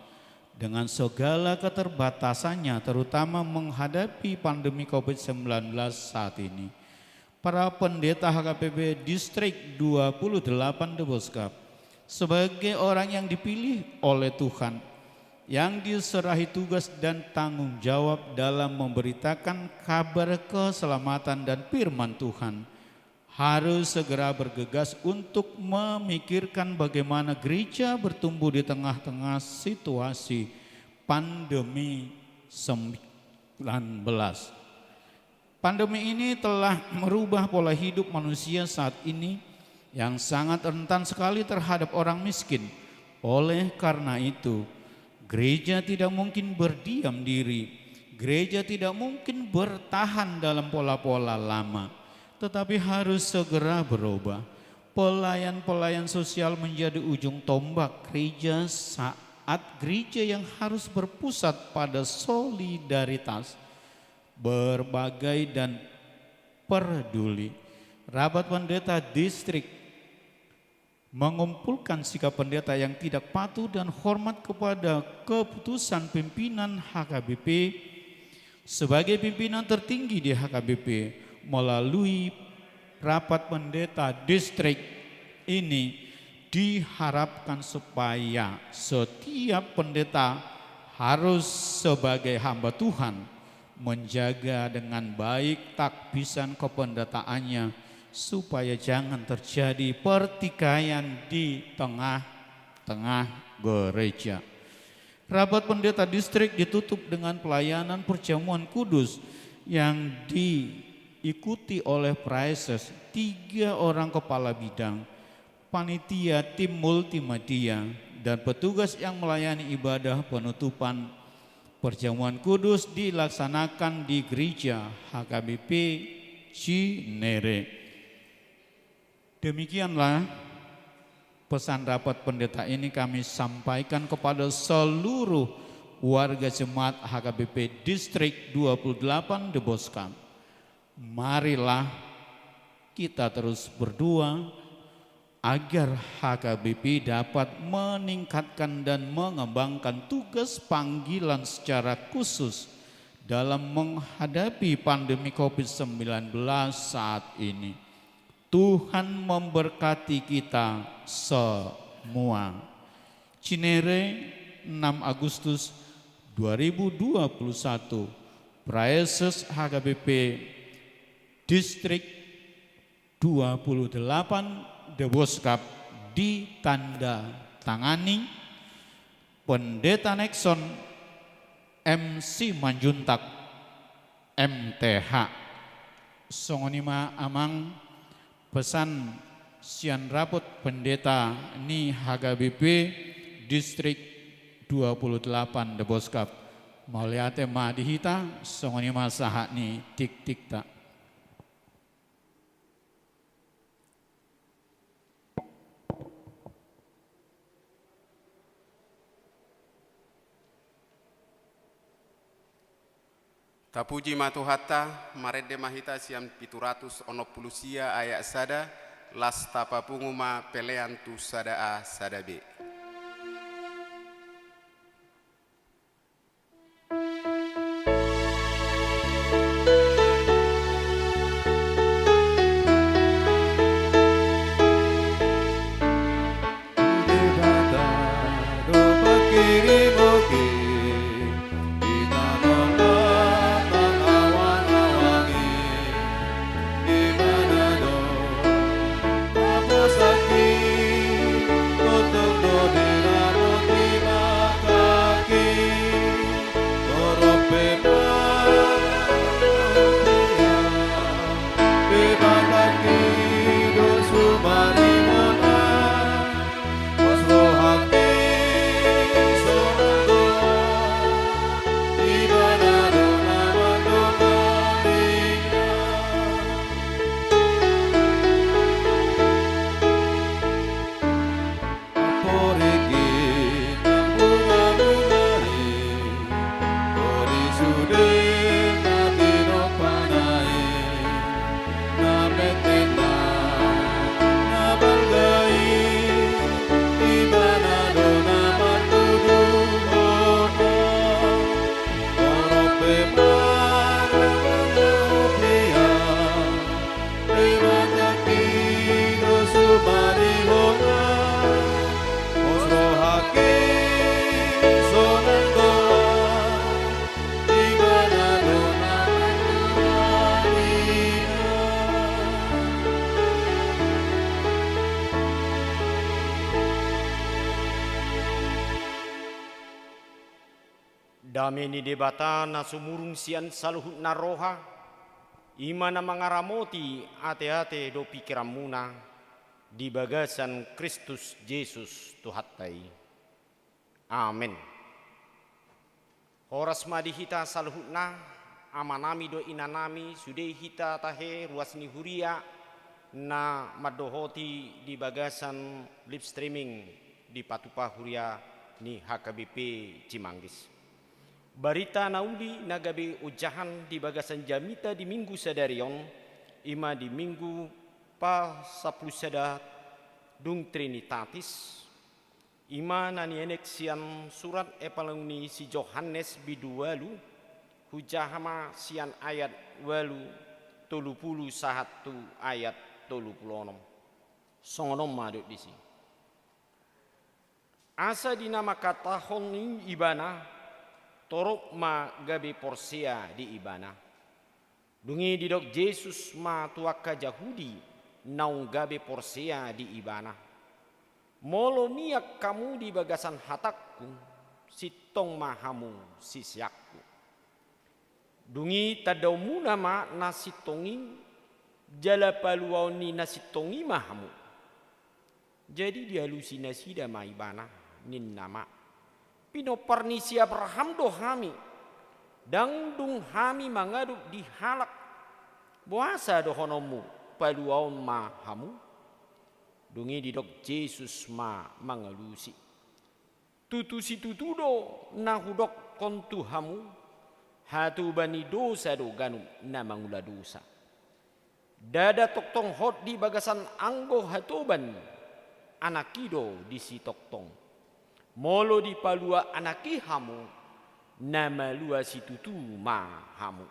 dengan segala keterbatasannya, terutama menghadapi pandemi covid sembilan belas saat ini. Para pendeta H K B P Distrik dua puluh delapan Deboskap, sebagai orang yang dipilih oleh Tuhan, yang diserahi tugas dan tanggung jawab dalam memberitakan kabar keselamatan dan firman Tuhan, harus segera bergegas untuk memikirkan bagaimana gereja bertumbuh di tengah-tengah situasi pandemi sembilan belas. Pandemi ini telah merubah pola hidup manusia saat ini yang sangat rentan sekali terhadap orang miskin. Oleh karena itu, Gereja tidak mungkin berdiam diri. Gereja tidak mungkin bertahan dalam pola-pola lama, tetapi harus segera berubah. Pelayan-pelayan sosial menjadi ujung tombak gereja saat gereja yang harus berpusat pada solidaritas, berbagai dan peduli. Rapat pendeta distrik mengumpulkan sikap pendeta yang tidak patuh dan hormat kepada keputusan pimpinan H K B P. Sebagai pimpinan tertinggi di H K B P, melalui rapat pendeta distrik ini diharapkan supaya setiap pendeta harus sebagai hamba Tuhan menjaga dengan baik takbisan kependetaannya, supaya jangan terjadi pertikaian di tengah-tengah gereja. Rapat pendeta distrik ditutup dengan pelayanan perjamuan kudus yang diikuti oleh praeses, tiga orang kepala bidang, panitia, tim multimedia, dan petugas yang melayani ibadah penutupan. Perjamuan kudus dilaksanakan di gereja H K B P Cinere. Demikianlah pesan rapat pendeta ini kami sampaikan kepada seluruh warga jemaat H K B P Distrik dua puluh delapan Deboskap. Marilah kita terus berdoa agar H K B P dapat meningkatkan dan mengembangkan tugas panggilan secara khusus dalam menghadapi pandemi covid sembilan belas saat ini. Tuhan memberkati kita semua. Cinere, enam Agustus dua ribu dua puluh satu, Praeses H K B P Distrik dua puluh delapan Deboskap, ditandatangani Pendeta Nexon M Simanjuntak, M T H. Songon i ma amang pesan sian rapat pendeta ni H K B P Distrik dua puluh delapan Deboskap. Mauliate ma di hita, songon i ma sahat ni tiktikta. Tapuji ma Tuhanta, marende ma hita sian pitu ratus onom pulu sia ayat sada, las tapapungu ma pelean tu sada A sada B. Dame ni Debata na sumurung sian saluhut na roha, i ma na mangaramoti ateate dohot pingkiranmuna di bagasan Kristus Jesus Tuhanta i. Amen. Horas ma di hita saluhutna, amanami dohot inanami, sude hita tahe ruas ni huria na mandohoti di bagasan live streaming dipatupa huria ni H K B P Cimanggis. Barita na uli na gabe ojahan di bagasan jamita di Minggu sadari on, i ma di Minggu pasampulu sada dung Trinitatis, i ma na nienet sian surat Evanjelium ni si Johannes bindu ualu, hujaha ma sian ayat ualu, tolu pulu sahat tu ayat tolu pulu onom. Songon on ma didok disi. Asa di na mangkatahon i ibana, torop ma gabe porsea di ibana. Dung i didok Jesus ma tu angka Jahudi naung gabe porsea di ibana. Molo mian hamu di bagasan hatangku, sintong ma hamu siseanku. Dung i tandaonmuna ma na sintong i, jala paluaon ni na sintong i ma hamu. Jadi dialusi nasida ma ibana, ninna ma. Pinompar ni si Abraham do hami, ndang dung hami mangadop di halak, boasa dohononmu, paluaon ma hamu? Dung i didok Jesus ma mangalusi. Tutu situtu do na hudokkon tu hamu, hatoban ni dosa do ganup na mangula dosa. Ndada tongtong hot di bagasan anggo hatoban, anak i do disi tongtong. Molo dipalua anak i hamu, na malua situtu ma hamu.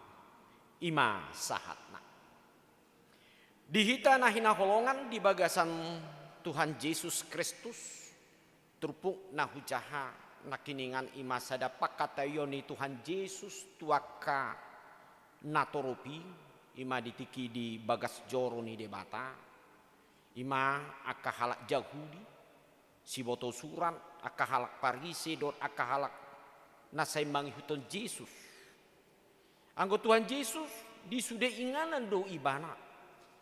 I ma sahatna. Di hita na hinaholongan di bagasan Tuhan Jesus Kristus, turpuk na hujaha nangkiningan i ma sada pangkataion ni Tuhan Jesus tu angka na torop i, i ma di tingki di bagas joro ni Debata, i ma angka halak Jahudi, siboto surat, angka halak Parise dohot angka halak na sai mangihuthon Jesus. Anggo Tuhan Jesus, di sude inganan do ibana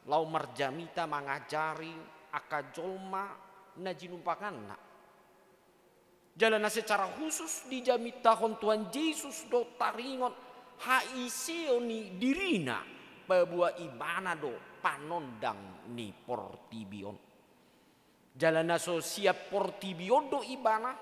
laho marjamita mangajari angka jolma na jinumpanganna. Jala na secara khusus dijamitahon Tuhan Jesus do taringot haiseon ni dirina, paboa ibana do panondang ni portibi on. Jala na so sian portibi on do ibana,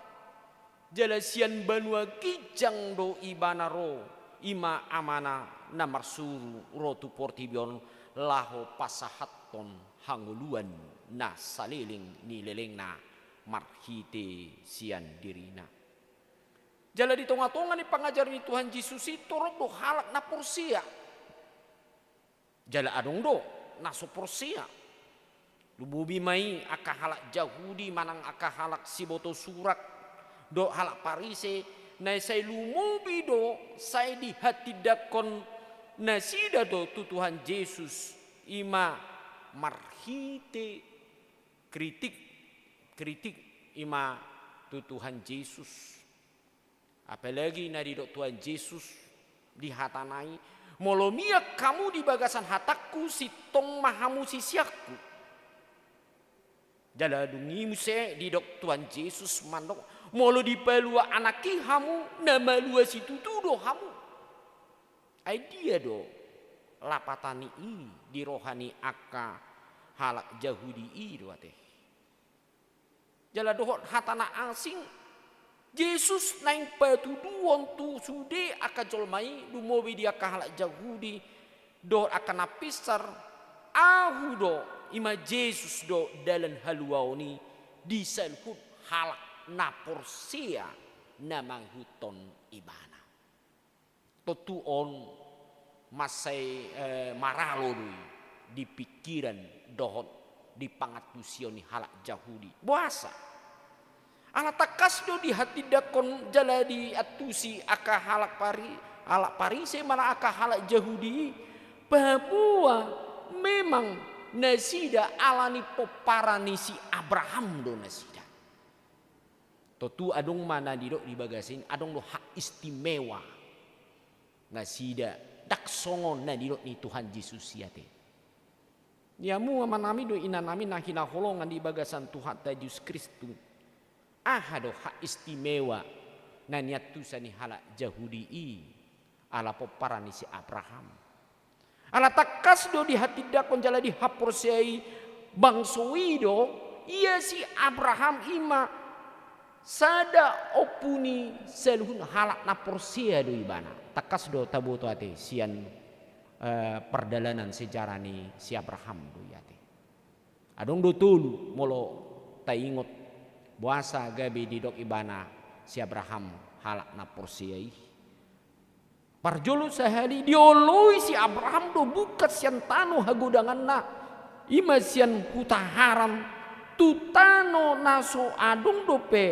jala sian banua ginjang do ibana ro, i ma Amana na marsuru ro tu portibi on laho pasahathon hangoluan na saleleng ni lelengna marhite sian dirina. Jala di tongatonga ni pangajaran ni Tuhan Jesus i torop do halak na porsea. Jala adong do na so porsea. Lumobi ma i angka halak Jahudi manang angka halak siboto surat dohot halak Parise, na sai lumobi do sai dihatindangkon nasida do tu Tuhan Jesus, i ma marhite kritik, kritik i ma tu Tuhan Jesus. Apalagi na didok Tuhan Jesus di hatana i, molo mian hamu di bagasan hatangku, sintong ma hamu siseanku. Jala dung i muse didok Tuhan Jesus mandok, molo dipalua anak i hamu, na malua situtu do hamu. Ai dia do lapatan ni i di roha ni angka halak Jahudi i do ate. Jala dohot hata na asing, Jesus naeng patuduhon tu sude angka jolma i, lumobi di angka halak Jahudi dohot angka na pinsar, ahu do, i ma Jesus do dalan haluaon i di saluhut halak na porsea na mangihuthon ibana. Tontu on mansai, eh, maralo do i di pingkiran dohot di pangantusion ni halak Jahudi. Boasa? Ala tangkas do dihatindangkon jala diantusi angka halak Pari-, halak Parise manang angka halak Jahudi i, paboa memang nasida ala ni pomparan ni si Abraham do nasida. Tontu adong ma na didok di bagasan i, adong do hak istimewa nasida, ndang songon na didok ni Tuhan Jesus i ate. Ia hamu amanami dohot inanami na hinaholongan di bagasan Tuhanta Jesus Kristus, aha do hak istimewa na niantusan ni halak Jahudi i, ala pomparan ni si Abraham. Ala tangkas do dihatindangkon jala dihaporseai bangso i do, ia si Abraham i ma sada ompu ni saluhut halak na porsea do ibana. Tangkas do taboto ate sian, eh, pardalanan sejarah ni si Abraham do i ate. Adong do tolu molo taingot boasa gabe didok ibana si Abraham halak na porsea i. Parjolo sahali dioloi si Abraham do bungkas sian tano hagodanganna, i ma sian huta Haran, tu tano na so adong dope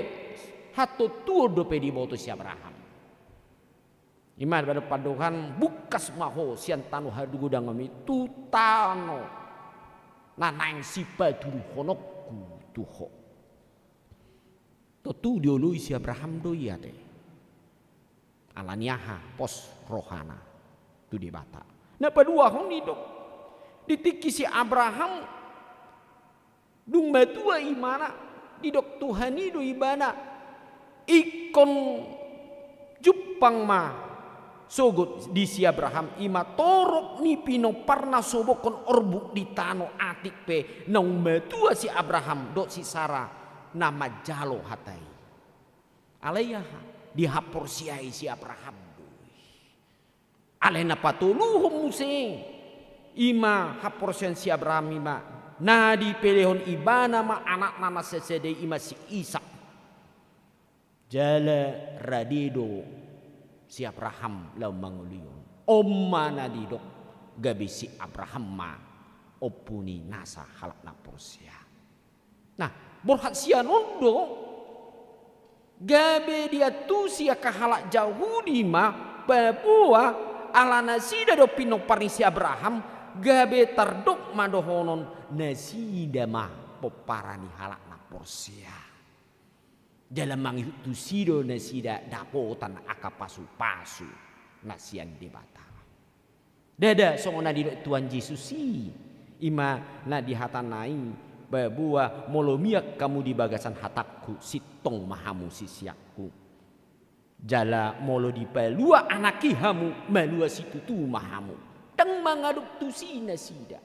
hatontuon dope diboto si Abraham. I ma dipandok pandohan, bungkas ma ho sian tano hagodanganmi tu tano na naeng sipatuduhononku tu ho. Tontu dioloi si Abraham do i ate. Ala ni aha? Pos rohana tu Debata. Na paduahon didok, di tingki si Abraham dung matua ibana, didok Tuhan i do ibana, ingkon jumpang ma sogot di si Abraham i ma torop ni pinompar na sobokhon orbuk di tano atik pe naung matua si Abraham dohot si Sara na manjalo hata i. Alai aha? Dihaporseai si Abraham do i. Alai na patoluhon muse, i ma haporseaon si Abraham i ma na dipelehon ibana ma anakna na sasada i, i ma si Isak. Jala rade do si Abraham laho mangoloi on. On ma na didok gabe si Abraham ma ompu ni nasa halak na porsea. Nah, borhat sian on do gabe diantusi angka halak Jahudi ma paboa ala nasida do pinompar ni si Abraham, gabe tardok ma dohonon nasida ma pomparan ni halak na porsea. Jala mangihut tusi do nasida dapotan angka pasupasu na sian Debata. Ndada songon na didok Tuhan Jesus i, i ma na di hatana i, paboa molo mian hamu di bagasan hatangku, sintong ma hamu siseanku. Jala molo dipalua Anak i hamu, malua situtu ma hamu. Ndang mangadop tusi nasida.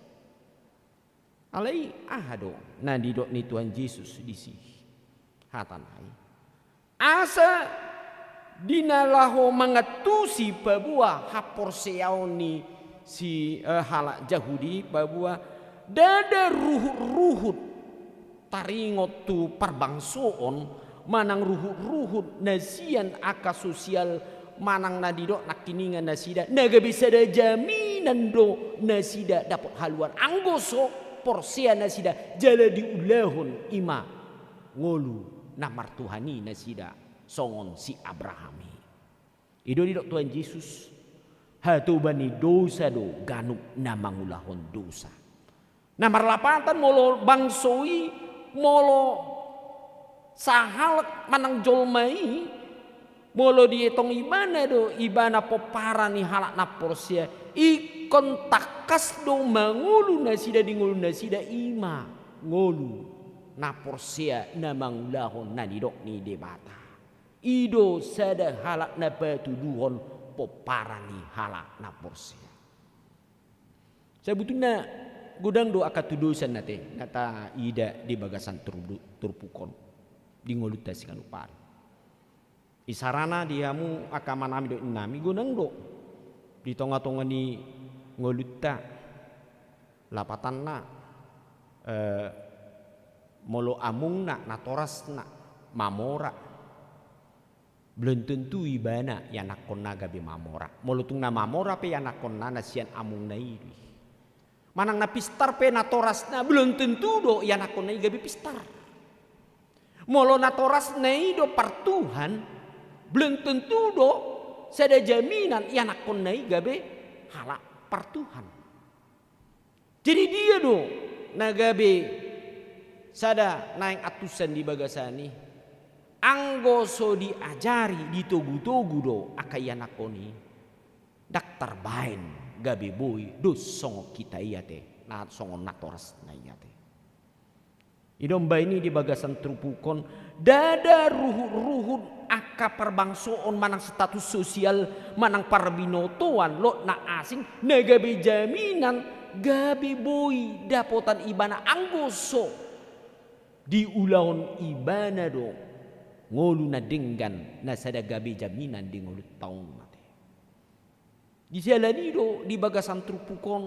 Alai aha do na didok ni Tuhan Jesus disi? Hatana i, asa di na laho mangantusi paboa haporseaon ni si, eh, halak Jahudi, paboa ndada ruhut-ruhut taringot tu parbangsoon, manang ruhut-ruhut na sian angka sosial, manang na didok nangkiningan nasida, na gabe sada jaminan do nasida dapot haluaon anggo so porsea nasida jala diulahon i ma ngolu na martuhan i nasida songon si Abraham i. I do didok Tuhan Jesus, hatoban ni dosa do ganup na mangulahon dosa. Na marlapatan molo bangso i, molo sahalak manang jolma i, molo dietong ibana do ibana pomparan ni halak na porsea, ingkon tangkas do mangolu nasida di ngolu nasida, i ma ngolu na porsea na mangulahon na nidok ni Debata. I do sada halak na patuduhon pomparan ni halak na porsea. Sabutulna godang do angka tudosan ate na taida di bagasan turbu-, turpuk on di ngolunta siganup ari. Isarana di hamu angka amanami dohot inanami, godang do di tonga-tonga ni ngolunta, lapatanna, eh, molo amungna natorasna mamora, belum tentu ibana ianakkonna gabe mamora. Molo tung na mamora pe ianakkonna na sian amungna i do i. Manang na pistar pe natorasna, belum tentu do ianakkonna i gabe pistar. Molo natorasna i do partuhan, belum tentu do sada jaminan ianakkonna i gabe halak partuhan. Jadi dia do na gabe sada naeng antusan di bagasan i? Anggo so diajari, ditogu-togu do angka ianakkon i, ndang tarbaen gabe boi dos songon hita i ate, na songon natorasna i ate. I do umbahen i di bagasan turpuk on, ndada ruhut-ruhut angka parbangsoon manang status sosial manang parbinotoan lot na asing na gabe jaminan gabe boi dapotan ibana anggo so diulahon ibana do ngolu na denggan na sada gabe jaminan di ngolunta on, ate. Di siala ni i do di bagasan turpuk on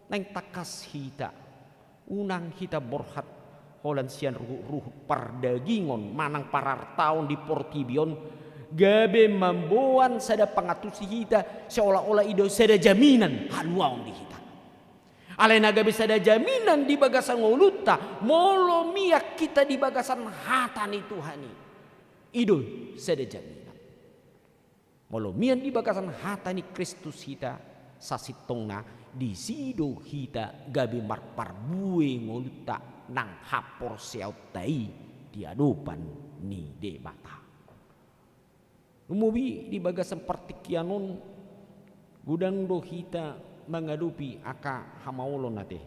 naeng tangkas hita, unang hita borhat holan sian ruhut-ruhut pardagingon manang parartaon di portibi on, gabe mamboan sada pangantusi hita seolah-olah i do sada jaminan haluaon di hita. Alai na gabe sada jaminan di bagasan ngolunta molo mian hita di bagasan hata ni Tuhan i, i do sada jaminan. Molo mian di bagasan hata ni Kristus hita, sasintongna disi do hita gabe marparbue ngolunta nang haporseaonta i di adopan ni Debata. Lumobi di bagasan partingkian on, godang do hita mangadopi angka hamaolon, ate.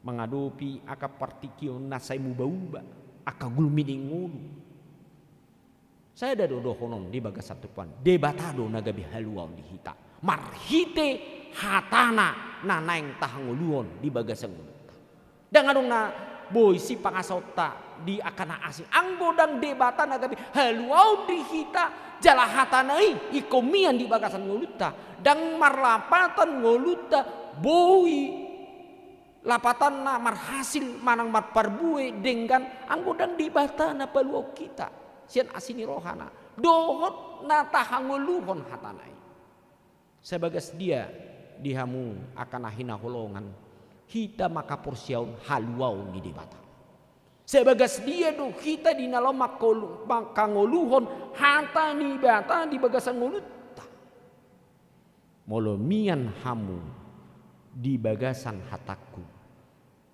Mangadopi angka partingkian na sai muba-uba, angka gulmit ni ngolu. Sada do dohonon di bagasan turpuk on, Debata do na gabe haluaon di hita marhite hatana na naeng tahangoluhon di bagasan ngolunta. Ndang adong na boi sipangasaonta di angka na asing anggo ndang Debata na gabe haluaon di hita jala hatana i ingkon mian di bagasan ngolunta. Ndang marlapatan ngolunta boi lapatanna marhasil manang marparbue denggan anggo ndang Debata na paluahon hita sian asi ni rohana dohot na tahangoluhon hatana i. Sabagas dia di hamu angka na hinaholongan, hita manghaporseaon haluaon ni Debata? Sabagas dia do hita di na laho mangkolu-, mangkangoluhon hata ni Debata di bagasan ngolunta? Molo mian hamu di bagasan hatangku,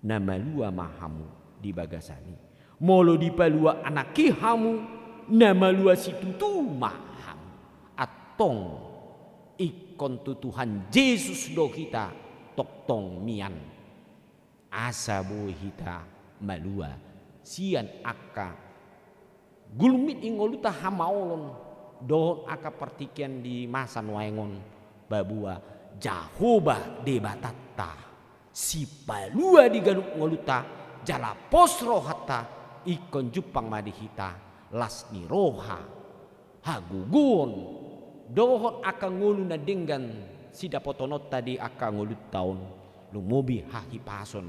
na malua ma hamu di bagasan i. Molo dipalua Anak i hamu, na malua situtu ma hamu. Antong ingkon tu Tuhan Jesus do hita tongtong mian, asa boi hita malua sian angka gulmit ni ngolunta hamaolon dohot angka partingkian di masa nuaeng on, paboa Jahowa Debatanta, Sipalua di ganup ngolunta, jala pos rohanta, ingkon jumpang ma di hita las ni roha, hagogoon dohot angka ngolu na denggan sidapotononta di angka ngolunta on, lumobi hahipason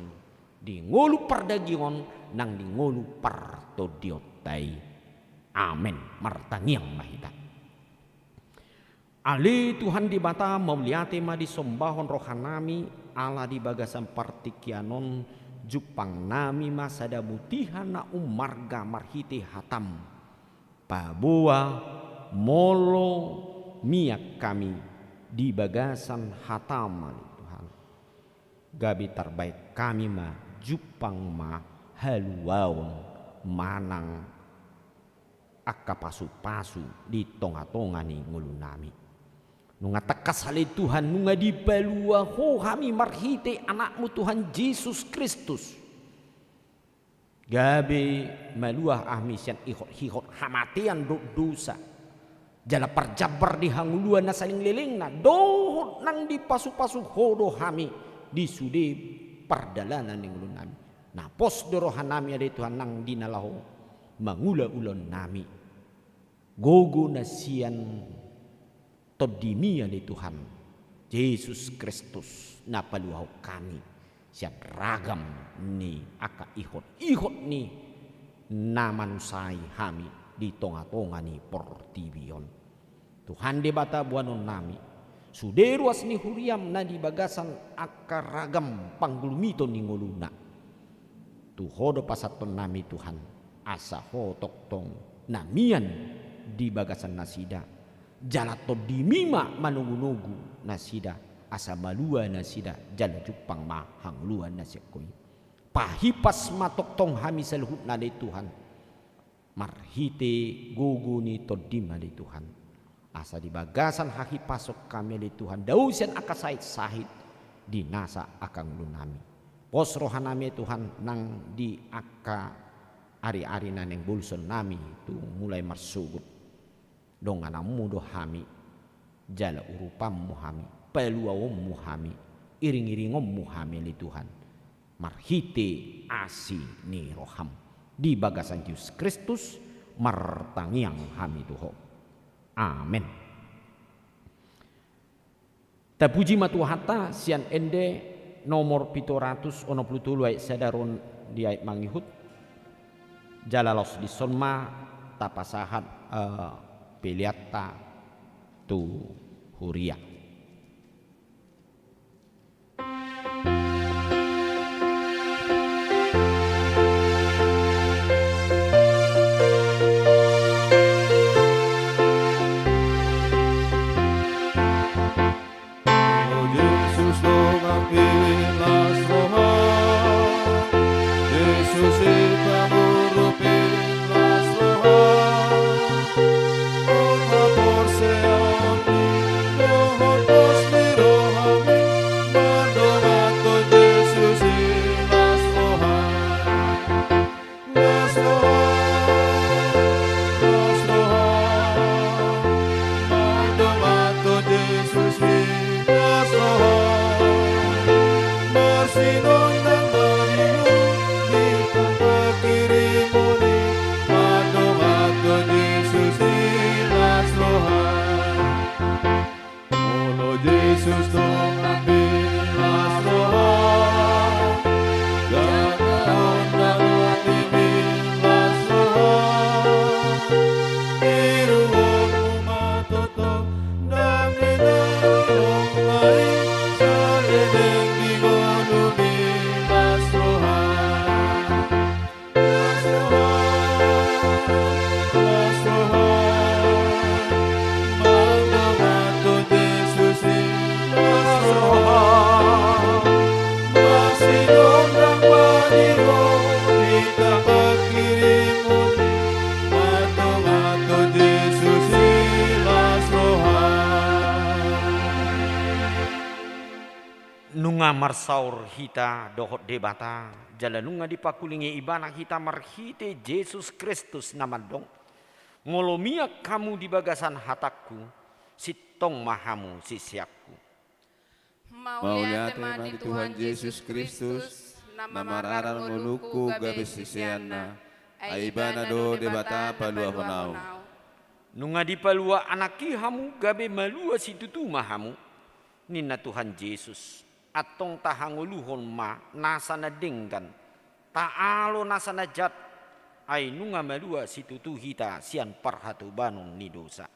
di ngolu pardagingon nang di ngolu partondionta i. Amen. Martangiang ma hita. Ale Tuhan Debata, mauliate ma disombahon rohanami, ala di bagasan partingkian on jumpang nami ma sada mutiha na ummarga marhite hataM. Paboa molo mian hami di bagasan hataM, ale Tuhan, gabe tarbaen hami ma jumpang ma haluaon manang angka pasupasu di tongatonga ni ngolunami. Nunga tangkas ale Tuhan, nunga dipalua Ho hami marhite AnakMu Tuhan Jesus Kristus. Gabe malua hami sian ihothihot hamatean dohot dosa, jala parjambar di hangoluan na saleleng lelengna, dohot nang dipasupasu Ho do hami di sude pardalanan ni ngolunami. Na pos do rohanami ale Tuhan nang di na laho mangula ulaonnami. Gogo na sian TondiMi ale Tuhan, Jesus Kristus, na paluahon hami sian ragam ni angka ihotihot ni na manusai hami di tongatonga ni portibi on. Tuhan Debata boanonnami, sude ruas ni huriaM na di bagasan angka ragam panggulmiton ni ngoluna. Tu Ho do pasahatonnami Tuhan, asa Ho tongtong na mian di bagasan nasida, jala TondiMi ma manogunogu nasida, asa malua nasida jala jumpang ma hangoluan na sian Ho i. Pahipas ma tongtong hami saluhutna ale Tuhan, marhite gogo ni TondiM ale Tuhan. Asa di bagasan hahipason hami ale Tuhan, dao sian angka sahitsahit di nasa angka ngolunami. Pos rohanami, Tuhan, nang di angka ari-ari na naeng boluson nami tu mulai marsogot. Dongananmu do hami, jala urupanmu hami, paluaonmu hami, iring-iringonmu hami, ale Tuhan, marhite asi ni roham. Di bagasan Jesus Kristus martangiang hami tu Ho. Amen. Tapuji ma Tuhanta, sian Ende nomor pitu ratus onom pulu tolu ayat sada ro di ayat mangihut. Jala laos dison ma tapasahat, eh, peleanta tu huria. O Jesus, dongan pillas roha. Jesus, Hita boru pillas roha. Hot haporseaon ni roha, pos ni rohami, mandonganhon Jesus i las roha. Las roha, las roha, mandonganhon Jesus i las roha. Marsinondang bani Ho hita panghirimon i, mandonganhon Jesus i las roha. Olo Jesus, dongan pillas roha, jaga on dongan pillas roha. Tiruonmu ma tongtong, dame na ro nai, saleleng di ngolu pillas roha. Las roha, las roha, mandonganhon Jesus i las roha. Marsinondang bani Ho hita panghirimon i, mandonganhon Jesus i las roha. Nunga marsaor hita dohot Debata, jala nunga dipangkulingi Ibana hita marhite Jesus Kristus na mandok: Molo mian hamu di bagasan hatangku, sintong ma hamu siseanku. Mauliate ma di Tuhan Jesus Kristus, na mararat ngolungku gabe siseanna, ai Ibana do Debata paluahon ahu. Nunga dipalua Anak i hamu, gabe malua situtu ma hamu, ninna Tuhan Jesus. Antong tahangoluhon ma nasa na denggan, taalo nasa na jat, ai nunga malua situtu hita sian parhatobanon ni dosa.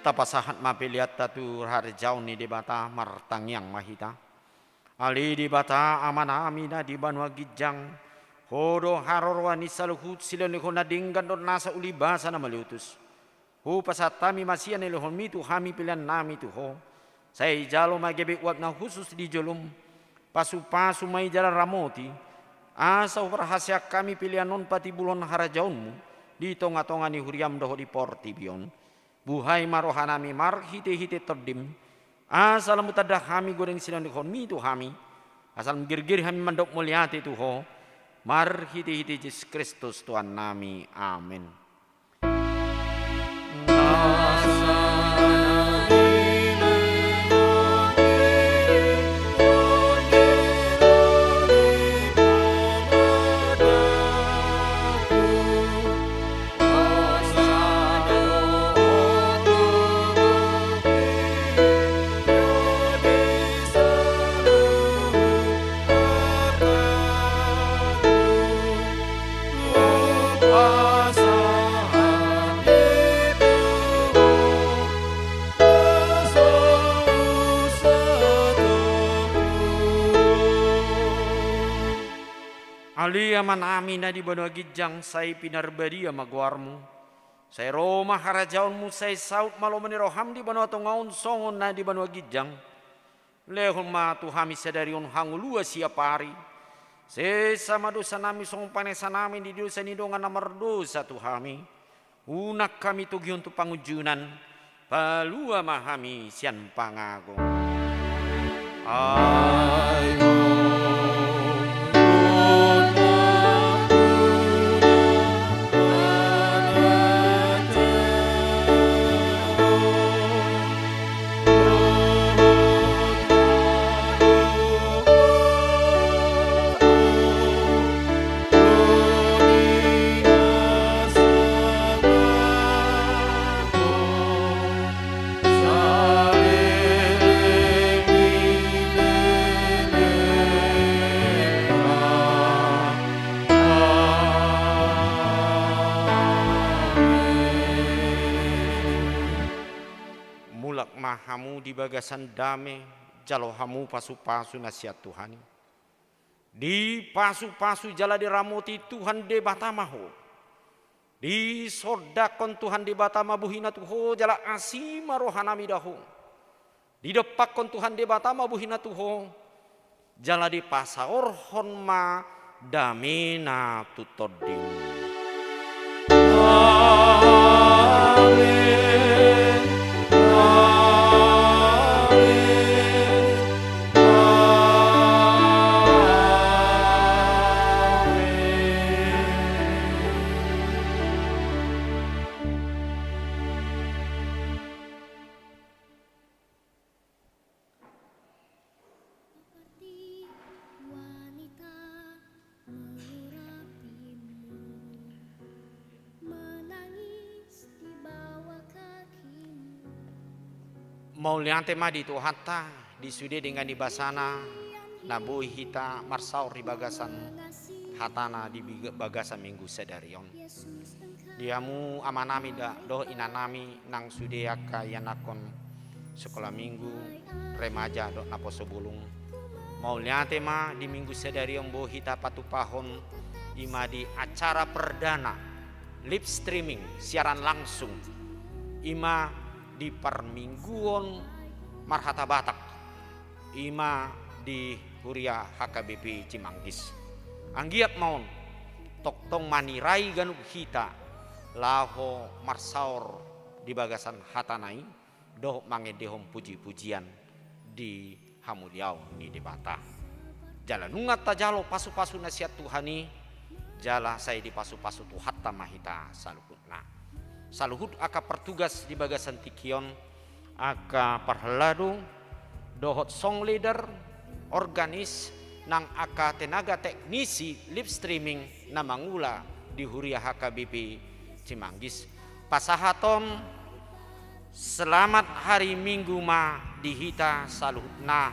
Tapasahat ma peleanta tu harajaon ni Debata, martangiang ma hita. Ale Debata Amanami na di banua ginjang, Ho do haroroan ni saluhut silehonlehon na denggan dohot nasa uli basa na maleotus. Hupasahat hami ma sian na nilehonmi tu hami peleannami tu Ho. Sai jalo ma gabe uap na hushus di jolom. Pasupasu ma i jala ramoti, asa huparhaseang hami pelean on patibulhon harajaonmu di tongatonga ni huriam dohot di portibi on. Buhai ma rohanami marhitehite Tondim, asa lam hutanda hami godang silehonlehonmi tu hami, asa lam girgir hami mandok mauliate tu Ho, marhitehite Jesus Kristus Tuhannami. Amen. Ale Amanami na di banua ginjang, sai pinarbadia ma goarmu. Sai ro ma harajaonmu, sai saut ma lomo ni roham di banua tonga on songon na di banua ginjang. Lehon ma tu hami sadari on hangoluan siapari. Sesa ma dosanami songon panesanami di dosa ni dongan na mardosa tu hami. Unang hami togihon tu pangunjunan, palua ma hami sian pangago. Ai Mulak ma hamu di bagasan dame, jalo hamu pasupasu na sian Tuhan i. Dipasupasu jala diramoti Tuhan Debata ma ho. Disondangkon Tuhan Debata ma bohina tu ho jala asi ma rohanami da ho. Didompakkon Tuhan Debata ma bohina tu ho jala dipasaorhon ma damena tu tondim. Amen. Amen. Amen. Seperti wanita mengurapimu, menangis di bawah kakimu. Mauliate ma di Tuhanta, di sude denggan ni basana, na boi hita marsaor di bagasan hatana di big-, bagasan minggu sadari on. Di hamu amanami da, dohot inanami nang sude angka ianakhon sekolah minggu, remaja dohot naposo bulung. Mauliate ma di minggu sadari on boi hita patupahon i ma di acara perdana live streaming, siaran langsung, i ma di parmingguon marhata Batak. I ma di Huria H K B P Cimanggis. Anggiat ma on, tongtong manirai ganup hita laho marsaor di bagasan hatana i, dohot mangendehon puji-pujian di hamuliaon ni Debata. Jala nunga tajalo pasupasu na sian Tuhan i, jala sai dipasupasu Tuhanta ma hita saluhut. Nah, saluhut angka partugas di bagasan tingki on, angka parhalado dohot song leader, organis, nang angka tenaga teknisi live streaming na mangula di Huria H K B P Cimanggis. Pasahaton selamat hari Minggu ma di hita saluhutna.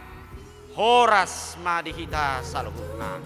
Horas ma di hita saluhutna.